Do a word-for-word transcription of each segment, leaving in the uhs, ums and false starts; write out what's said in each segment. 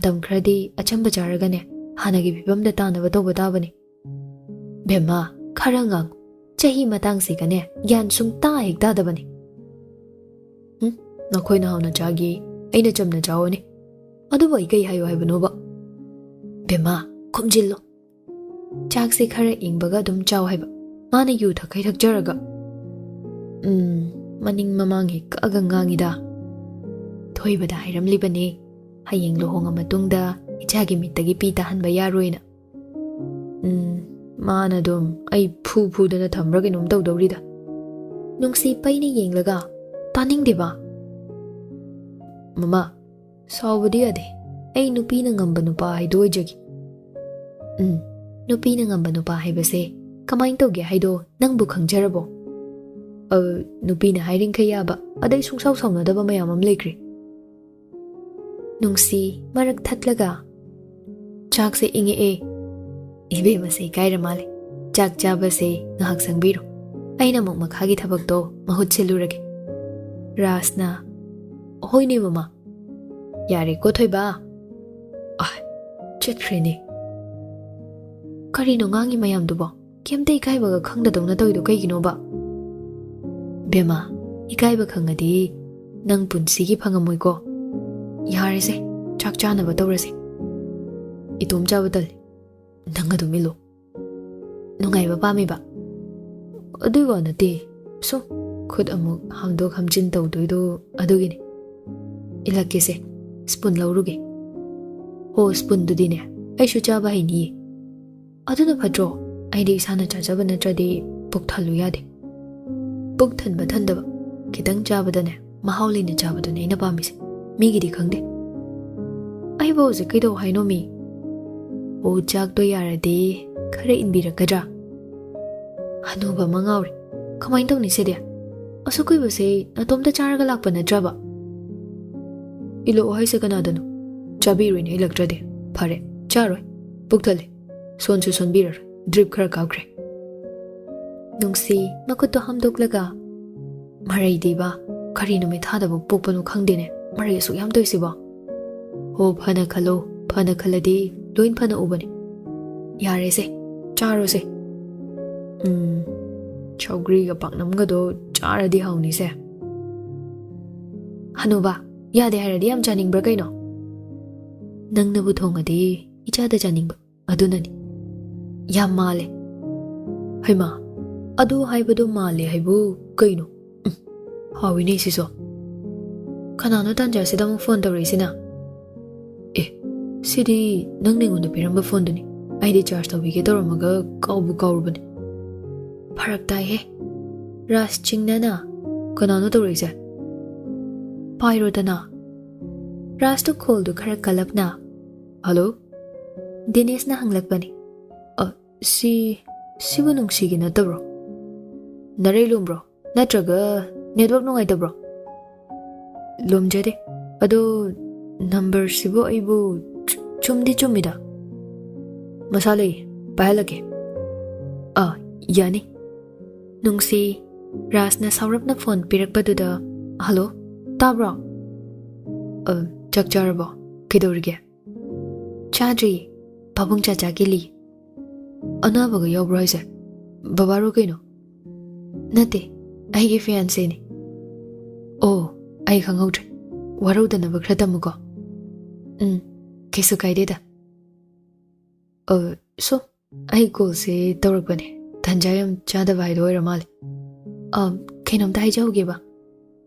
ꯃꯇꯝ ꯈꯔꯗꯤ ꯑꯆꯝꯕ ꯆꯥꯔꯒꯅꯦ, ꯍꯥꯟꯅꯒꯤ ꯐꯤꯕꯝꯗ ꯇꯥꯅꯕ ꯇꯧꯕ ꯇꯥꯕꯅꯤ꯫ ꯕꯦꯝꯃ, ꯈꯔ ꯉꯥꯡ꯫ ꯆꯍꯤ ꯃꯇꯥꯡꯁꯤꯒꯅꯦ, ꯒ꯭ꯌꯥꯟ ꯁꯨꯡꯇꯥ ꯍꯦꯛ ꯇꯥꯗꯕꯅꯤ꯫ ꯍꯨꯝ, ꯅꯈꯣꯏꯅ ꯍꯥꯎꯅ ꯆꯥꯒꯦ, ꯑꯩꯅ ꯆꯝꯅ ꯆꯥꯎꯑꯣꯅꯦ꯫ ꯑꯗꯨꯕꯨ ꯑꯩ ꯀꯩ ꯍꯥꯏꯌꯨ ꯍꯥꯏꯕꯅꯣꯕ? ꯕꯦꯝꯃ, ꯈꯨꯝꯖꯤꯜꯂꯣ꯫ ꯆꯥꯛꯁꯦ ꯈꯔ ꯏꯪꯕꯒ ꯑꯗꯨꯝ ꯆꯥꯎ ꯍꯥꯏꯕ꯫ ꯃꯥꯅ ꯌꯨ ꯊꯛꯈꯩ ꯊꯛꯆꯔꯒ꯫ ꯎꯝ, ꯃꯅꯤꯡ ꯃꯃꯥꯡ ꯍꯦꯛ ꯀꯛꯑꯒ ꯉꯥꯡꯉꯤꯗ꯫ ꯊꯣꯏꯕꯗ ꯍꯥꯏꯔꯝꯂꯤꯕꯅꯦ, ꯍꯌꯦꯡ ꯂꯨꯍꯣꯡꯉ ꯃꯇꯨꯡꯗ ꯏꯆꯥꯒꯤ ꯃꯤꯠꯇꯒꯤ ꯄꯤ ꯇꯥꯍꯟꯕ ꯌꯥꯔꯣꯏꯅ꯫ ꯎꯝ, ꯃꯥꯅ ꯑꯗꯨꯝ ꯑꯩ ꯐꯨ ꯐꯨꯗꯅ ꯊꯝꯕ꯭ꯔꯥ ꯀꯩꯅꯣꯝ ꯇꯧꯗꯧꯔꯤꯗ꯫ ꯅꯨꯡꯁꯤ ꯄꯩꯅ ꯌꯦꯡꯂꯒ, "ꯇꯥꯅꯤꯡꯗꯦꯕ꯫" "ꯃꯃꯥ, ꯁꯥꯎꯕꯗꯤ ꯌꯥꯗꯦ꯫ ꯑꯩ ꯅꯨꯄꯤꯅ ꯉꯝꯕ ꯅꯨꯄꯥ ꯍꯥꯏꯗꯣ ꯑꯣꯏꯖꯒꯦ꯫" "ꯎꯝ, ꯅꯨꯄꯤꯅ ꯉꯝꯕ ꯅꯨꯄꯥ ꯍꯥꯏꯕꯁꯦ ꯀꯃꯥꯏꯅ ꯇꯧꯒꯦ ꯍꯥꯏꯗꯣ ꯅꯪꯕꯨ ꯈꯪꯖꯔꯕꯣ?" "ꯑ, ꯅꯨꯄꯤꯅ ꯍꯥꯏꯔꯤꯡꯈꯩ ꯌꯥꯕ, ꯑꯗꯩ ꯁꯨꯡꯁꯥꯎ ꯁꯥꯎꯅꯗꯕ ꯃꯌꯥꯝ ꯑꯃ ꯂꯩꯈ꯭ꯔꯦ꯫" ꯅꯨꯡꯁꯤ ꯃꯔꯛ ꯊꯠꯂꯒ, "ꯆꯥꯛꯁꯦ ꯏꯪꯉꯛꯑꯦ꯫ ꯏꯕꯦꯝꯃꯁꯦ ꯏꯀꯥꯏꯔ ꯃꯥꯜꯂꯦ꯫ ꯆꯥꯛ ꯆꯥꯕꯁꯦ ꯉꯥꯏꯍꯥꯛ ꯆꯪꯕꯤꯔꯣ꯫ ꯑꯩꯅ ꯑꯃꯨꯛ ꯃꯈꯥꯒꯤ ꯊꯕꯛꯇꯣ ꯃꯍꯨꯠ ꯁꯤꯜꯂꯨꯔꯒꯦ꯫" ꯔꯥꯖꯅ, "ꯍꯣꯏꯅꯦ ꯃꯃꯥ꯫ ꯌꯥꯔꯦꯀꯣ ꯊꯣꯏꯕ꯫" ꯑꯥꯏ, ꯆꯠꯈ꯭ꯔꯦꯅꯦ꯫ ꯀꯔꯤꯅꯣ ꯉꯥꯡꯉꯤ ꯃꯌꯥꯝꯗꯨꯕꯣ? ꯀꯩꯝꯇ ꯏꯀꯥꯏꯕꯒ ꯈꯪꯗꯗꯧꯅ ꯇꯧꯔꯤꯗꯣ ꯀꯩꯒꯤꯅꯣꯕ? ꯕꯦꯝꯃ, ꯏꯀꯥꯏꯕ ꯈꯪꯉꯗꯤ ꯅꯪ ꯄꯨꯟꯁꯤꯒꯤ ꯐꯪꯉꯝꯃꯣꯏꯀꯣ꯫ ꯌꯥꯔꯦꯁꯦ, ꯆꯥꯛ ꯆꯥꯅꯕ ꯇꯧꯔꯁꯦ꯫ ꯏꯇꯣꯝ ꯆꯥꯕ ꯇꯜꯂꯤ꯫ ꯅꯪ ꯑꯗꯨꯝ ꯏꯜꯂꯣ꯫ ꯅꯨꯡꯉꯥꯏꯕ ꯄꯥꯝꯃꯤꯕ? ꯑꯗꯨꯏ ꯋꯥ ꯅꯠꯇꯦ꯫ ꯁꯨꯝ ꯈꯨꯠ ꯑꯃꯨꯛ ꯍꯥꯝꯗꯣꯛ ꯍꯥꯝꯖꯤꯟ ꯇꯧꯗꯣꯏꯗꯣ ꯑꯗꯨꯒꯤꯅꯤ꯫ ꯏꯜꯂꯛꯀꯦꯁꯦ, ꯁ꯭ꯄꯨꯟ ꯂꯧꯔꯨꯒꯦ꯫ ꯍꯣ, ꯁ꯭ꯄꯨꯟꯗꯨꯗꯤꯅꯦ, ꯑꯩꯁꯨ ꯆꯥꯕ ꯍꯩꯅꯤꯌꯦ꯫ ꯑꯗꯨꯅ ꯐꯠꯇ꯭ꯔꯣ? ꯑꯩꯗꯤ ꯏꯁꯥꯅ ꯆꯥꯖꯕ ꯅꯠꯇ꯭ꯔꯗꯤ ꯄꯨꯛ ꯊꯜꯂꯨ ꯌꯥꯗꯦ꯫ ꯄꯨꯛ ꯊꯟꯕ ꯊꯟꯗꯕ ꯈꯤꯇꯪ ꯆꯥꯕꯗꯅꯦ, ꯃꯍꯥꯎ ꯂꯩꯅ ꯆꯥꯕꯗꯨꯅꯦ ꯑꯩꯅ ꯄꯥꯝꯃꯤꯁꯦ꯫ ꯃꯤꯒꯤꯗꯤ ꯈꯪꯗꯦ꯫ ꯑꯩꯕꯨ ꯍꯧꯖꯤꯛ ꯀꯩꯗꯧ ꯍꯥꯏꯅꯣ ꯃꯤ? ꯑꯣ, ꯆꯥꯛꯇꯣ ꯌꯥꯔꯗꯤ ꯈꯔ ꯏꯟꯕꯤꯔꯛꯀꯗ꯭ꯔꯥ? ꯍꯅꯨꯕ ꯑꯃ ꯉꯥꯎꯔꯦ꯫ ꯀꯃꯥꯏꯅ ꯇꯧꯅꯤ ꯁꯤꯗꯤ? ꯑꯁꯨꯛ ꯀꯨꯏꯕꯁꯦ ꯅꯇꯣꯝꯇ ꯆꯥꯔꯒ ꯂꯥꯛꯄ ꯅꯠꯇ꯭ꯔꯕ? ꯏꯜꯂꯛꯑꯣ ꯍꯥꯏꯁꯦ ꯀꯅꯥꯗꯅꯣ? ꯆꯥꯕꯤꯔꯣꯏꯅꯦ ꯏꯜꯂꯛꯇ꯭ꯔꯗꯤ꯫ ꯐꯔꯦ, ꯆꯥꯔꯣꯏ꯫ ꯄꯨꯛ ꯊꯜꯂꯦ꯫ ꯁꯣꯟꯁꯨ ꯁꯣꯟꯕꯤꯔꯔꯣꯏ꯫ ꯗ꯭ꯔꯤꯞ ꯈꯔ ꯀꯥꯞꯈ꯭ꯔꯦ꯫ ꯅꯨꯡꯁꯤ ꯃꯈꯨꯠꯇꯣ ꯍꯥꯝꯗꯣꯛꯂꯒ, "ꯃꯔꯩꯗꯤꯕ, ꯀꯔꯤ ꯅꯨꯃꯤꯠ ꯊꯥꯗꯕ ꯄꯣꯛꯄꯅꯣ ꯈꯪꯗꯦꯅꯦ, ꯃꯔꯩ ꯑꯁꯨꯛ ꯌꯥꯝ ꯇꯧꯏꯁꯤꯕꯣ?" ꯑꯣ, ꯐꯅ ꯈꯜꯂꯣ꯫ ꯐꯅ ꯈꯜꯂꯗꯤ ꯂꯣꯏ ꯐꯅ ꯎꯕꯅꯤ꯫ ꯌꯥꯔꯦꯁꯦ, ꯆꯥꯔꯣꯁꯦ꯫ ꯎꯝ, ꯁꯧꯒ꯭ꯔꯤꯒ ꯄꯥꯛꯅꯝꯒꯗꯣ ꯆꯥꯔꯗꯤ ꯍꯥꯎꯅꯤꯁꯦ꯫ ꯍꯅꯨꯕ, ꯌꯥꯗꯦ ꯍꯥꯏꯔꯗꯤ ꯌꯥꯝ ꯆꯥꯅꯤꯡꯕ꯭ꯔꯥ ꯀꯩꯅꯣ? ꯅꯪꯅꯕꯨ ꯊꯣꯡꯉꯗꯤ ꯏꯆꯥꯗ ꯆꯥꯅꯤꯡꯕ꯫ ꯑꯗꯨꯅꯅꯤ꯫ ꯌꯥꯝ ꯃꯥꯜꯂꯦ꯫ ꯍꯩꯃꯥ, ꯑꯗꯨ ꯍꯥꯏꯕꯗꯣ ꯃꯥꯜꯂꯦ ꯍꯥꯏꯕꯨ ꯀꯩꯅꯣ? ꯎꯝ, ꯍꯥꯎꯏꯅꯦ ꯁꯤꯁꯨ꯫ ꯀꯅꯥꯅꯣ ꯇꯥꯟꯖꯥꯁꯤꯗ ꯑꯃꯨꯛ ꯐꯣꯟ ꯇꯧꯔꯛꯏꯁꯤꯅ? ꯑꯦ, ꯁꯤꯗꯤ ꯅꯪꯅ ꯑꯩꯉꯣꯟꯗ ꯄꯤꯔꯝꯕ ꯐꯣꯟꯗꯨꯅꯤ꯫ ꯑꯩꯗꯤ ꯆꯥꯔꯖ ꯇꯧꯕꯤꯒꯦ ꯇꯧꯔꯝꯃꯒ ꯀꯥꯎꯕꯨ ꯀꯥꯎꯔꯨꯕꯅꯦ꯫ ꯐꯔꯛ ꯇꯥꯏꯍꯦ꯫ ꯔꯥꯖ ꯆꯤꯡꯅꯅ꯫ ꯀꯅꯥꯅꯣ ꯇꯧꯔꯛꯏꯁꯦ? ꯄꯥꯏꯔꯣꯗꯅ꯫ ꯔꯥꯖꯇꯨ ꯈꯣꯜꯗꯨ ꯈꯔ ꯀꯜꯂꯞꯅ, "ꯍꯜꯂꯣ?" ꯗꯤꯅꯦꯁꯅ ꯍꯪꯂꯛꯄꯅꯤ꯫ "ꯑ, ꯁꯤ, ꯁꯤꯕꯨ ꯅꯨꯡꯁꯤꯒꯤ ꯅꯠꯇꯕ꯭ꯔꯣ? ꯅꯔꯩ ꯂꯣꯝꯕ꯭ꯔꯣ? ꯅꯠꯇ꯭ꯔꯒ ꯅꯦꯠꯋꯥꯛ ꯅꯨꯡꯉꯥꯏꯇꯕ꯭ꯔꯣ?" "ꯂꯣꯝꯖꯗꯦ꯫ ꯑꯗꯣ ꯅꯝꯕꯔꯁꯤꯕꯨ ꯑꯩꯕꯨ ꯆꯨ-, ꯆꯨꯝꯗꯤ ꯆꯨꯝꯃꯤꯗ꯫ ꯃꯁꯥ ꯂꯩ, ꯄꯥꯏꯍꯜꯂꯛꯀꯦ꯫" "ꯑꯥ, ꯌꯥꯅꯤ꯫" ꯅꯨꯡꯁꯤ, ꯔꯥꯖꯅ ꯁꯥꯎꯔꯞꯅ ꯐꯣꯟ ꯄꯤꯔꯛꯄꯗꯨꯗ, "ꯍꯜꯂꯣ, ꯇꯥꯕ꯭ꯔꯣ? ꯑ, ꯆꯥꯛ ꯆꯥꯔꯕꯣ? ꯀꯩꯗꯧꯔꯤꯒꯦ?" "ꯆꯥꯗ꯭ꯔꯤ, ꯄꯥꯕꯨꯡ ꯆꯥ ꯆꯥꯒꯦ ꯂꯤ꯫" "ꯑꯅꯥꯕꯒ ꯌꯥꯎꯕ꯭ꯔꯣ ꯍꯥꯏꯁꯦ? ꯕꯕꯥꯔꯣ ꯀꯩꯅꯣ?" "ꯅꯠꯇꯦ, ꯑꯩꯒꯤ ꯐꯤꯌꯥꯟꯁꯦꯅꯤ꯫" "ꯑꯣ, ꯑꯩ ꯈꯪꯍꯧꯗ꯭ꯔꯦ꯫ ꯋꯥꯔꯧꯗꯅꯕ ꯈꯔ ꯇꯝꯃꯨꯀꯣ꯫" "ꯎꯝ, ꯀꯩꯁꯨ ꯀꯥꯏꯗꯦꯗ꯫" "ꯑ, ꯁꯨꯝ ꯑꯩ ꯀꯣꯜꯁꯦ ꯇꯧꯔꯛꯄꯅꯦ, ꯇꯟꯖꯥ ꯌꯥꯝ ꯆꯥꯗꯕ ꯍꯥꯏꯗꯣ ꯑꯣꯏꯔ ꯃꯥꯜꯂꯦ꯫ ꯑ, ꯀꯩꯅꯣꯝꯇ ꯍꯥꯏꯖꯍꯧꯒꯦꯕ꯫"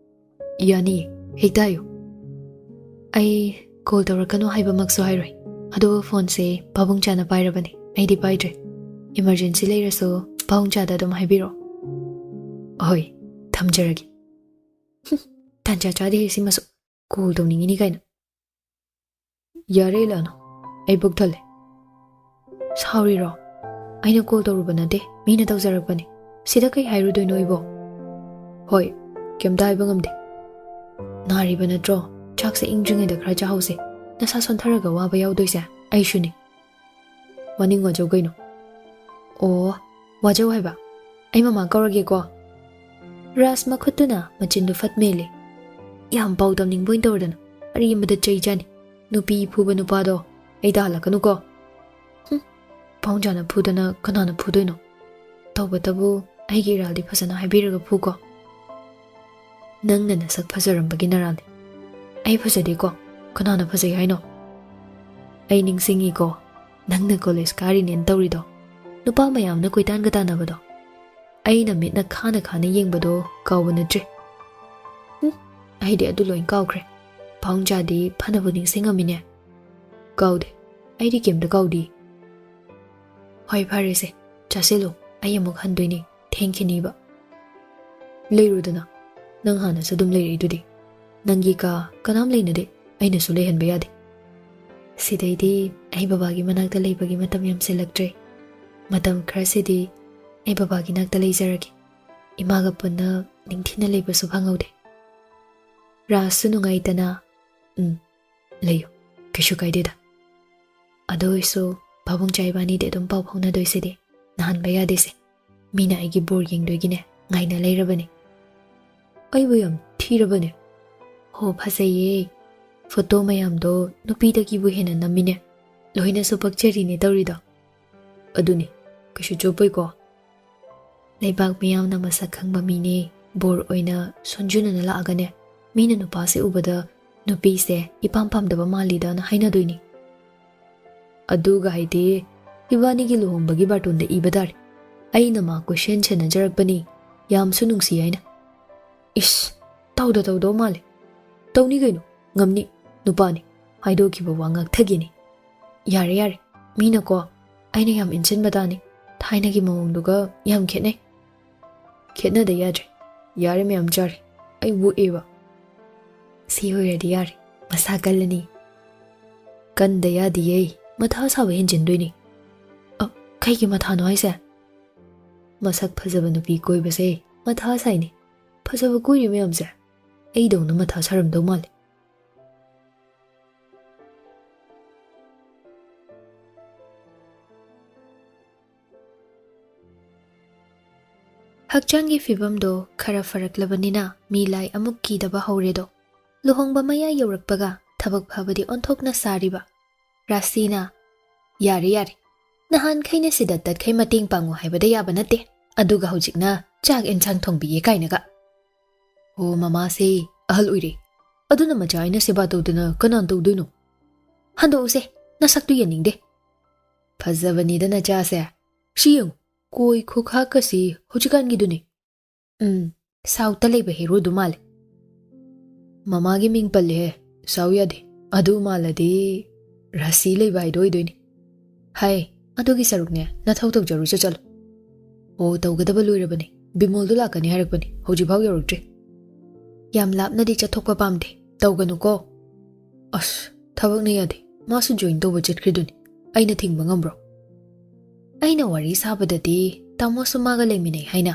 "ꯌꯥꯅꯤꯌꯦ, ꯍꯦꯛꯇ ꯍꯥꯏꯌꯨ꯫" "ꯑꯩ ꯀꯣꯜ ꯇꯧꯔꯛꯀꯅꯨ ꯍꯥꯏꯕꯃꯛꯁꯨ ꯍꯥꯏꯔꯣꯏ, ꯑꯗꯨꯕꯨ ꯐꯣꯟꯁꯦ ꯄꯥꯕꯨꯡ ꯆꯥꯅ ꯄꯥꯏꯔꯕꯅꯦ, ꯑꯩꯗꯤ ꯄꯥꯏꯗ꯭ꯔꯦ꯫ ꯏꯃꯔꯖꯦꯟꯁꯤ ꯂꯩꯔꯁꯨ ꯄꯥꯕꯨꯡ ꯆꯥꯗ ꯑꯗꯨꯝ ꯍꯥꯏꯕꯤꯔꯛꯑꯣ꯫" "ꯍꯣꯏ, ꯊꯝꯖꯔꯒꯦ꯫" "ꯍꯨꯝ, ꯇꯥꯟꯖꯥ ꯆꯥꯗꯦ ꯁꯤꯃꯁꯨ, ꯀꯣꯜ ꯇꯧꯅꯤꯡꯉꯤꯅꯤ ꯀꯥꯏꯅ꯫" "ꯌꯥꯔꯦ ꯏꯂꯥꯅ, ꯑꯩ ꯄꯨꯛ ꯊꯜꯂꯦ꯫" "ꯁꯥꯎꯔꯤꯔꯣ? ꯑꯩꯅ ꯀꯣꯜ ꯇꯧꯔꯨꯕ ꯅꯠꯇꯦ, ꯃꯤꯅ ꯇꯧꯖꯔꯛꯄꯅꯦ꯫ ꯁꯤꯗ ꯀꯩ ꯍꯥꯏꯔꯨꯗꯣꯏꯅꯣ ꯑꯩꯕꯣ?" "ꯍꯣꯏ, ꯀꯩꯝꯇ ꯍꯥꯏꯕ ꯉꯝꯗꯦ꯫" "ꯅꯥꯔꯤꯕ ꯅꯠꯇ꯭ꯔꯣ? ꯆꯥꯛꯁꯦ ꯏꯪꯗ꯭ꯔꯤꯉꯩꯗ ꯈꯔ ꯆꯥꯍꯧꯁꯦ꯫ ꯅꯁꯥ ꯁꯣꯟꯊꯔꯒ ꯋꯥꯕ ꯌꯥꯎꯗꯣꯏꯁꯦ ꯑꯩꯁꯨꯅꯤ꯫" "ꯃꯅꯤꯡ ꯋꯥꯖꯧ ꯀꯩꯅꯣ꯫" "ꯑꯣ, ꯋꯥꯖꯧ ꯍꯥꯏꯕ꯫ ꯑꯩ ꯃꯃꯥ ꯀꯧꯔꯒꯦꯀꯣ꯫" ꯔꯥꯖ ꯃꯈꯨꯠꯇꯨꯅ ꯃꯆꯤꯟꯗꯨ ꯐꯠ ꯃꯦꯜꯂꯤ꯫ "ꯌꯥꯝ ꯄꯥꯎ ꯇꯝꯅꯤꯡꯕ ꯑꯣꯏꯅ ꯇꯧꯔꯗꯅ, ꯑꯔꯦꯝꯕꯗ ꯆꯩ ꯆꯥꯅꯤ꯫ ꯅꯨꯄꯤ ꯐꯨꯕ ꯅꯨꯄꯥꯗꯣ ꯑꯩ ꯇꯥꯍꯜꯂꯛꯀꯅꯨꯀꯣ꯫ ꯍꯨꯝ, ꯄꯥꯎꯟꯖꯥꯅ ꯐꯨꯗꯅ ꯀꯅꯥꯅ ꯐꯨꯗꯣꯏꯅꯣ? ꯇꯧꯕꯇꯕꯨ ꯑꯩꯒꯤ ꯏꯔꯥꯜꯗꯤ ꯐꯖꯅ ꯍꯥꯏꯕꯤꯔꯒ ꯐꯨꯀꯣ꯫ ꯅꯪꯅ ꯅꯁꯛ ꯐꯖꯔꯝꯕꯒꯤ ꯅꯔꯥꯜꯅꯤ꯫ ꯑꯩ ꯐꯖꯗꯦꯀꯣ? ꯀꯅꯥꯅ ꯐꯖꯩ ꯍꯥꯏꯅꯣ? ꯑꯩ ꯅꯤꯡꯁꯤꯡꯉꯤꯀꯣ, ꯅꯪꯅ ꯀꯣꯂꯦꯖ ꯀꯥꯔꯤꯅꯦꯅ ꯇꯧꯔꯤꯗꯣ꯫ ꯅꯨꯄꯥ ꯃꯌꯥꯝꯅ ꯀꯣꯏꯇꯥꯟꯒ ꯇꯥꯟꯅꯕꯗꯣ꯫ ꯑꯩꯅ ꯃꯤꯠꯅ ꯈꯥꯅ ꯈꯥꯅ ꯌꯦꯡꯕꯗꯣ ꯀꯥꯎꯕ ꯅꯠꯇ꯭ꯔꯦ꯫ ꯎꯝ, ꯑꯩꯗꯤ ꯑꯗꯨ ꯂꯣꯏ ꯀꯥꯎꯈ꯭ꯔꯦ꯫ ꯄꯥꯎꯟꯖꯥꯗꯤ ꯐꯅꯕꯨ ꯅꯤꯡꯁꯤꯡꯉꯝꯃꯤꯅꯦ꯫ ꯀꯥꯎꯗꯦ꯫ ꯑꯩꯗꯤ ꯀꯩꯝꯇ ꯀꯥꯎꯗꯦ꯫ ꯍꯣꯏ, ꯐꯔꯦꯁꯦ꯫ ꯆꯥꯁꯤꯜꯂꯨ꯫ ꯑꯩ ꯑꯃꯨꯛ ꯍꯟꯗꯣꯏꯅꯦ꯫ ꯊꯦꯡꯈꯤꯅꯤꯕ꯫ ꯂꯩꯔꯨꯗꯅ꯫ ꯅꯪ ꯍꯥꯟꯅꯁꯨ ꯑꯗꯨꯝ ꯂꯩꯔꯛꯏꯗꯨꯗꯤ꯫ ꯅꯪꯒꯤ ꯀꯥ ꯀꯅꯥꯝ ꯂꯩꯅꯗꯦ꯫ ꯑꯩꯅꯁꯨ ꯂꯩꯍꯟꯕ ꯌꯥꯗꯦ꯫ ꯁꯤꯗꯩꯗꯤ ꯑꯩ ꯕꯕꯥꯒꯤ ꯃꯅꯥꯛꯇ ꯂꯩꯕꯒꯤ ꯃꯇꯝ ꯌꯥꯝꯁꯤꯜꯂꯛꯇ꯭ꯔꯦ꯫ ꯃꯇꯝ ꯈꯔꯁꯤꯗꯤ ꯑꯩ ꯕꯕꯥꯒꯤ ꯅꯥꯛꯇ ꯂꯩꯖꯔꯒꯦ꯫ ꯏꯃꯥꯒ ꯄꯨꯟꯅ ꯅꯤꯡꯊꯤꯅ ꯂꯩꯕꯁꯨ ꯐꯪꯍꯧꯗꯦ꯫ ꯔꯥꯖꯁꯨ ꯅꯨꯡꯉꯥꯏꯇꯅ, "ꯎꯝ, ꯂꯩꯌꯨ, ꯀꯩꯁꯨ ꯀꯥꯏꯗꯦꯗ꯫ ꯑꯗꯨ ꯑꯣꯏꯁꯨ ꯄꯥꯕꯨꯡ ꯏꯕꯥꯅꯤꯗꯤ ꯑꯗꯨꯝ ꯄꯥꯎ ꯐꯥꯎꯅꯗꯣꯏꯁꯤꯗꯤ ꯅꯥꯍꯟꯕ ꯌꯥꯗꯦꯁꯦ꯫ ꯃꯤꯅ ꯑꯩꯒꯤ ꯕꯣꯔ ꯌꯦꯡꯗꯣꯏꯒꯤꯅꯦ ꯉꯥꯏꯅ ꯂꯩꯔꯕꯅꯤ꯫ ꯑꯩꯕꯨ ꯌꯥꯝ ꯊꯤꯔꯕꯅꯦ꯫ ꯍꯣ, ꯐꯖꯩꯌꯦ꯫ ꯐꯣꯇꯣ ꯃꯌꯥꯝꯗꯣ ꯅꯨꯄꯤꯗꯒꯤꯕꯨ ꯍꯦꯟꯅ ꯅꯝꯃꯤꯅꯦ꯫ ꯂꯣꯏꯅꯁꯨ ꯄꯛꯆꯔꯤꯅꯦ ꯇꯧꯔꯤꯗꯣ꯫ ꯑꯗꯨꯅꯤ, ꯀꯩꯁꯨ ꯆꯣꯞꯄꯣꯏꯀꯣ꯫ ꯂꯩꯕꯥꯛ ꯃꯤꯌꯥꯝꯅ ꯃꯁꯛ ꯈꯪꯕ ꯃꯤꯅꯦ꯫ ꯕꯣꯔ ꯑꯣꯏꯅ ꯁꯣꯟꯖꯨꯅꯅ ꯂꯥꯛꯑꯒꯅꯦ, ꯃꯤꯅ ꯅꯨꯄꯥꯁꯦ ꯎꯕꯗ ꯅꯨꯄꯤꯁꯦ ꯏꯄꯥꯝ ꯄꯥꯝꯗꯕ ꯃꯥꯜꯂꯤꯗꯅ ꯍꯥꯏꯅꯗꯣꯏꯅꯤ꯫ ꯑꯗꯨꯒ ꯍꯥꯏꯗꯤ ꯏꯕꯥꯅꯤꯒꯤ ꯂꯨꯍꯣꯡꯕꯒꯤ ꯕꯥꯔꯇꯣꯟꯗ ꯏꯕ ꯇꯥꯔꯦ꯫ ꯑꯩꯅ ꯃꯥ ꯀꯣꯏꯁꯦꯟ ꯁꯦꯟꯅꯖꯔꯛꯄꯅꯤ, ꯌꯥꯝꯁꯨ ꯅꯨꯡꯁꯤ ꯍꯥꯏꯅ꯫ ꯏꯁ, ꯇꯧꯗ ꯇꯧꯗꯧ ꯃꯥꯜꯂꯦ꯫ ꯇꯧꯅꯤ ꯀꯩꯅꯣ, ꯉꯝꯅꯤ, ꯅꯨꯄꯥꯅꯤ, ꯍꯥꯏꯗꯣꯛꯈꯤꯕ ꯋꯥ ꯉꯥꯛꯊꯒꯦꯅꯤ꯫ ꯌꯥꯔꯦ, ꯌꯥꯔꯦ, ꯃꯤꯅꯀꯣ ꯑꯩꯅ ꯌꯥꯝ ꯏꯟꯁꯤꯟꯕ ꯇꯥꯅꯤ꯫ ꯊꯥꯏꯅꯒꯤ ꯃꯑꯣꯡꯗꯨꯒ ꯌꯥꯝ ꯈꯦꯠꯅꯩ꯫ ꯈꯦꯠꯅꯗ ꯌꯥꯗ꯭ꯔꯦ꯫ ꯌꯥꯔꯦ, ꯃꯌꯥꯝ ꯆꯥꯔꯦ꯫ ꯑꯩ ꯑꯣꯛꯑꯦꯕ꯫ ꯁꯤ ꯑꯣꯏꯔꯗꯤ ꯌꯥꯔꯦ꯫ ꯃꯁꯥ ꯀꯜꯂꯅꯤ꯫ ꯀꯟꯗ ꯌꯥꯗꯤꯌꯦ꯫ ꯃꯊꯥ ꯁꯥꯕ ꯍꯦꯟꯖꯤꯟꯗꯣꯏꯅꯤ꯫ ꯑ, ꯀꯩꯒꯤ ꯃꯊꯥꯅꯣ ꯍꯥꯏꯁꯦ? ꯃꯁꯛ ꯐꯖꯕ ꯅꯨꯄꯤ ꯀꯣꯏꯕꯁꯦ ꯃꯊꯥ ꯁꯥꯏꯅꯦ꯫ ꯐꯖꯕ ꯀꯣꯏꯔꯤ ꯃꯌꯥꯝꯁꯦ ꯑꯩꯗꯧꯅ ꯃꯊꯥ ꯁꯥꯔꯝꯗꯧ ꯃꯥꯜꯂꯦ꯫ ꯍꯛꯆꯥꯡꯒꯤ ꯐꯤꯕꯝꯗꯣ ꯈꯔ ꯐꯔꯛꯂꯕꯅꯤꯅ ꯃꯤ ꯂꯥꯏ ꯑꯃꯨꯛ ꯀꯤꯗꯕ ꯍꯧꯔꯦꯗꯣ꯫ ꯂꯨꯍꯣꯡꯕ ꯃꯌꯥ ꯌꯧꯔꯛꯄꯒ ꯊꯕꯛ ꯐꯕꯗꯤ ꯑꯣꯟꯊꯣꯛꯅ ꯁꯥꯔꯤꯕ꯫ ꯔꯥꯁꯤꯅ, "ꯌꯥꯔꯦ, ꯌꯥꯔꯦ꯫ ꯅꯍꯥꯟꯈꯩꯅ ꯁꯤꯗ ꯇꯠꯈꯩ ꯃꯇꯦꯡ ꯄꯥꯡꯉꯨ ꯍꯥꯏꯕꯗ ꯌꯥꯕ ꯅꯠꯇꯦ꯫ ꯑꯗꯨꯒ ꯍꯧꯖꯤꯛꯅ ꯆꯥꯛ ꯑꯦꯟꯁꯥꯡ ꯊꯣꯡꯕꯤꯒꯦ ꯀꯥꯏꯅꯒ꯫ ꯍꯣ, ꯃꯃꯥꯁꯦ ꯑꯍꯜ ꯑꯣꯏꯔꯦ꯫ ꯑꯗꯨꯅ ꯃꯆꯥ ꯑꯩꯅ ꯁꯦꯕꯥ ꯇꯧꯗꯅ ꯀꯅꯥꯅ ꯇꯧꯗꯣꯏꯅꯣ? ꯍꯟꯗꯣꯛꯎꯁꯦ, ꯅꯁꯛꯇꯨ ꯌꯦꯡꯅꯤꯡꯗꯦ꯫ ꯐꯖꯕꯅꯤꯗ ꯅꯆꯥꯁꯦ꯫ ꯁꯤ ꯌꯦꯡꯉꯨ, ꯀꯣꯏ ꯈꯨꯈꯥꯛꯀꯁꯤ ꯍꯧꯖꯤꯛꯀꯥꯟꯒꯤꯗꯨꯅꯤ꯫ ꯎꯝ, ꯁꯥꯎꯠꯇ ꯂꯩꯕ ꯍꯦꯔꯣꯗꯨ ꯃꯥꯜꯂꯦ꯫ ꯃꯃꯥꯒꯤ ꯃꯤꯡ ꯄꯜꯂꯦꯍꯦ, ꯁꯥꯎ ꯌꯥꯗꯦ꯫ ꯑꯗꯨ ꯃꯥꯜꯂꯗꯤ ꯔꯥꯁꯤ ꯂꯩꯕ ꯍꯥꯏꯗꯣ ꯑꯣꯏꯗꯣꯏꯅꯤ꯫ ꯍꯥꯏ, ꯑꯗꯨꯒꯤ ꯁꯔꯨꯛꯅꯦ, ꯅꯊꯧ ꯇꯧꯖꯔꯨꯆꯣ ꯆꯠꯂꯣ꯫ ꯑꯣ, ꯇꯧꯒꯗꯕ ꯂꯣꯏꯔꯕꯅꯤ, ꯕꯤꯃꯣꯜꯗꯨ ꯂꯥꯛꯀꯅꯤ ꯍꯥꯏꯔꯛꯄꯅꯤ, ꯍꯧꯖꯤꯛꯐꯥꯎ ꯌꯧꯔꯛꯇ꯭ꯔꯤ꯫ ꯌꯥꯝ ꯂꯥꯞꯅꯗꯤ ꯆꯠꯊꯣꯛꯄ ꯄꯥꯝꯗꯦ, ꯇꯧꯒꯅꯨꯀꯣ꯫ ꯑꯁ, ꯊꯕꯛꯅ ꯌꯥꯗꯦ, ꯃꯥꯁꯨ ꯖꯣꯏꯟ ꯇꯧꯕ ꯆꯠꯈ꯭ꯔꯤꯗꯨꯅꯤ, ꯑꯩꯅ ꯊꯤꯡꯕ ꯉꯝꯕ꯭ꯔꯣ? ꯑꯩꯅ ꯋꯥꯔꯤ ꯁꯥꯕꯗꯗꯤ ꯇꯥꯃꯣꯁꯨ ꯃꯥꯒ ꯂꯩꯃꯤꯟꯅꯩ ꯍꯥꯏꯅ꯫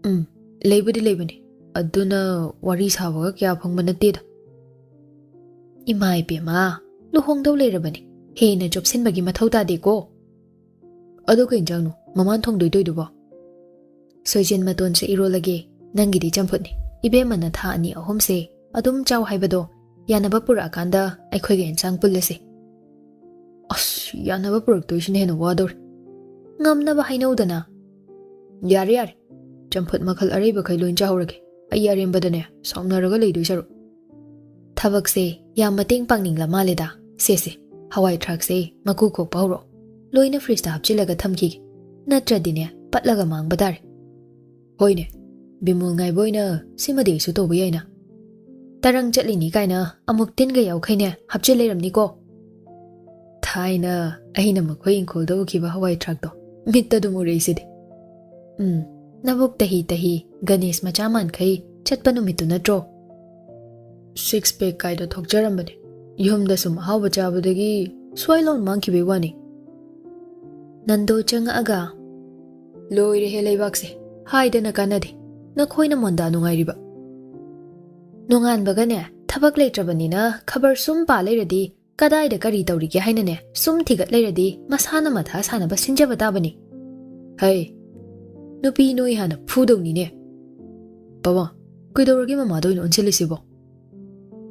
ꯎꯝ, ꯂꯩꯕꯨꯗꯤ ꯂꯩꯕꯅꯤ, ꯑꯗꯨꯅ ꯋꯥꯔꯤ ꯁꯥꯕꯒ ꯀꯌꯥ ꯐꯪꯕ ꯅꯠꯇꯦꯗ꯫ ꯏꯃꯥ ꯏꯕꯦꯝꯃ, ꯂꯨꯍꯣꯡꯗꯧ ꯂꯩꯔꯕꯅꯤ, ꯍꯦꯟꯅ ꯆꯣꯞꯁꯤꯟꯕꯒꯤ ꯃꯊꯧ ꯇꯥꯗꯦꯀꯣ꯫ ꯑꯗꯣ ꯀꯩ ꯏꯟꯖꯥꯡꯅꯣ ꯃꯃꯥꯟ ꯊꯣꯡꯗꯣꯏ ꯇꯣꯏꯗꯨꯕꯣ? ꯁꯣꯏꯖꯤꯟ ꯃꯇꯣꯟꯁꯦ ꯏꯔꯣꯜꯂꯒꯦ, ꯅꯪꯒꯤꯗꯤ ꯆꯝꯐꯨꯠꯅꯤ꯫ ꯏꯕꯦꯝꯃꯅ ꯊꯥ ꯑꯅꯤ ꯑꯍꯨꯝꯁꯦ ꯑꯗꯨꯝ ꯆꯥꯎ ꯍꯥꯏꯕꯗꯣ, ꯌꯥꯅꯕ ꯄꯨꯔꯛꯑꯀꯥꯟꯗ ꯑꯩꯈꯣꯏꯒ ꯏꯟꯁꯥꯡ ꯄꯨꯜꯂꯁꯦ꯫ ꯑꯁ, ꯌꯥꯅꯕ ꯄꯨꯔꯛꯇꯣꯏꯁꯤꯅ ꯍꯦꯟꯅ ꯋꯥꯗꯧꯔꯦ꯫ ꯉꯝꯅꯕ ꯍꯥꯏꯅꯧꯗꯅ꯫ ꯌꯥꯔꯦ, ꯌꯥꯔꯦ, ꯆꯝꯐꯨꯠ ꯃꯈꯜ ꯑꯔꯩꯕꯈꯩ ꯂꯣꯏ ꯆꯥꯍꯧꯔꯒꯦ꯫ ꯑꯩ ꯑꯔꯦꯝꯕꯗꯅꯦ ꯁꯥꯎꯅꯔꯒ ꯂꯩꯗꯣꯏ ꯁꯔꯨꯛ꯫ ꯊꯕꯛꯁꯦ ꯌꯥꯝ ꯃꯇꯦꯡ ꯄꯥꯡꯅꯤꯡꯂ ꯃꯥꯜꯂꯦꯗ꯫ ꯁꯦꯁꯦ, ꯍꯋꯥꯏ ꯊ꯭ꯔꯥꯛꯁꯦ ꯃꯀꯨ ꯈꯣꯛꯄ ꯍꯧꯔꯣ꯫ ꯂꯣꯏꯅ ꯐ꯭ꯔꯤꯖꯇ ꯍꯥꯞꯆꯤꯜꯂꯒ ꯊꯝꯈꯤꯒꯦ, ꯅꯠꯇ꯭ꯔꯗꯤꯅꯦ ꯄꯠꯂꯒ ꯃꯥꯡꯕ ꯇꯥꯔꯦ꯫ ꯍꯣꯏꯅꯦ, ꯕꯤꯃꯣꯜ ꯉꯥꯏꯕ ꯑꯣꯏꯅ ꯁꯤꯃꯗꯤ ꯑꯩꯁꯨ ꯇꯧꯕ ꯌꯥꯏꯅ꯫ ꯇꯔꯪ ꯆꯠꯂꯤꯅꯤ ꯀꯥꯏꯅ ꯑꯃꯨꯛ ꯇꯤꯟꯒ ꯌꯥꯎꯈꯩꯅꯦ ꯍꯥꯞꯆꯤꯜ ꯂꯩꯔꯝꯅꯤꯀꯣ꯫ ꯊꯥꯏꯅ ꯑꯩꯅ ꯃꯈꯣꯏ ꯏꯪꯈꯣꯜꯗ ꯎꯈꯤꯕ ꯍꯋꯥꯏ ꯊ꯭ꯔꯥꯛꯇꯣ ꯃꯤꯠꯇ ꯑꯗꯨꯝ ꯎꯔꯛꯏꯁꯤꯗꯤ꯫ ꯎꯝ, ꯅꯕꯨꯛ ꯇꯍꯤ ꯇꯍꯤ ꯒꯅꯦꯁ ꯃꯆꯥ ꯃꯥꯟꯈꯩ ꯆꯠꯄ ꯅꯨꯃꯤꯠꯇꯨ ꯅꯠꯇ꯭ꯔꯣ? ꯁꯤꯛꯁ ꯄꯦꯛ ꯀꯥꯏꯗ ꯊꯣꯛꯆꯔꯝꯕꯅꯦ꯫ ꯌꯨꯝꯗ ꯁꯨꯝ ꯑꯍꯥꯎꯕ ꯆꯥꯕꯗꯒꯤ ꯁ꯭ꯋꯥꯏ ꯂꯥꯎꯟ ꯃꯥꯡꯈꯤꯕꯩ ꯋꯥꯅꯤ꯫ ꯅꯟꯗꯣ ꯆꯪꯉꯛꯑꯒ, "ꯂꯣꯏꯔꯦꯍꯦ ꯂꯩꯕꯥꯛꯁꯦ, ꯍꯥꯏꯗꯅ ꯀꯥꯟꯅꯗꯦ꯫ ꯅꯈꯣꯏꯅ ꯃꯣꯟꯗꯥ ꯅꯨꯡꯉꯥꯏꯔꯤꯕ?" ꯅꯣꯡꯉꯥꯟꯕꯒꯅꯦ, ꯊꯕꯛ ꯂꯩꯇ꯭ꯔꯕꯅꯤꯅ ꯈꯕꯔ ꯁꯨꯝ ꯄꯥ ꯂꯩꯔꯗꯤ ꯀꯗꯥꯏꯗ ꯀꯔꯤ ꯇꯧꯔꯤꯒꯦ ꯍꯥꯏꯅꯅꯦ ꯁꯨꯝ ꯊꯤꯒꯠ ꯂꯩꯔꯗꯤ ꯃꯁꯥꯅ ꯃꯊꯥ ꯁꯥꯅꯕ ꯁꯤꯟꯖꯕ ꯇꯥꯕꯅꯤ꯫ ꯍꯩ, ꯅꯨꯄꯤ ꯅꯣꯏ ꯍꯥꯟꯅ ꯐꯨꯗꯧꯅꯤꯅꯦ꯫ ꯄꯥꯕꯨꯡ, ꯀꯩꯗꯧꯔꯒꯦ ꯃꯃꯥꯗ ꯑꯣꯏꯅ ꯑꯣꯟꯁꯤꯜꯂꯤꯁꯤꯕꯣ?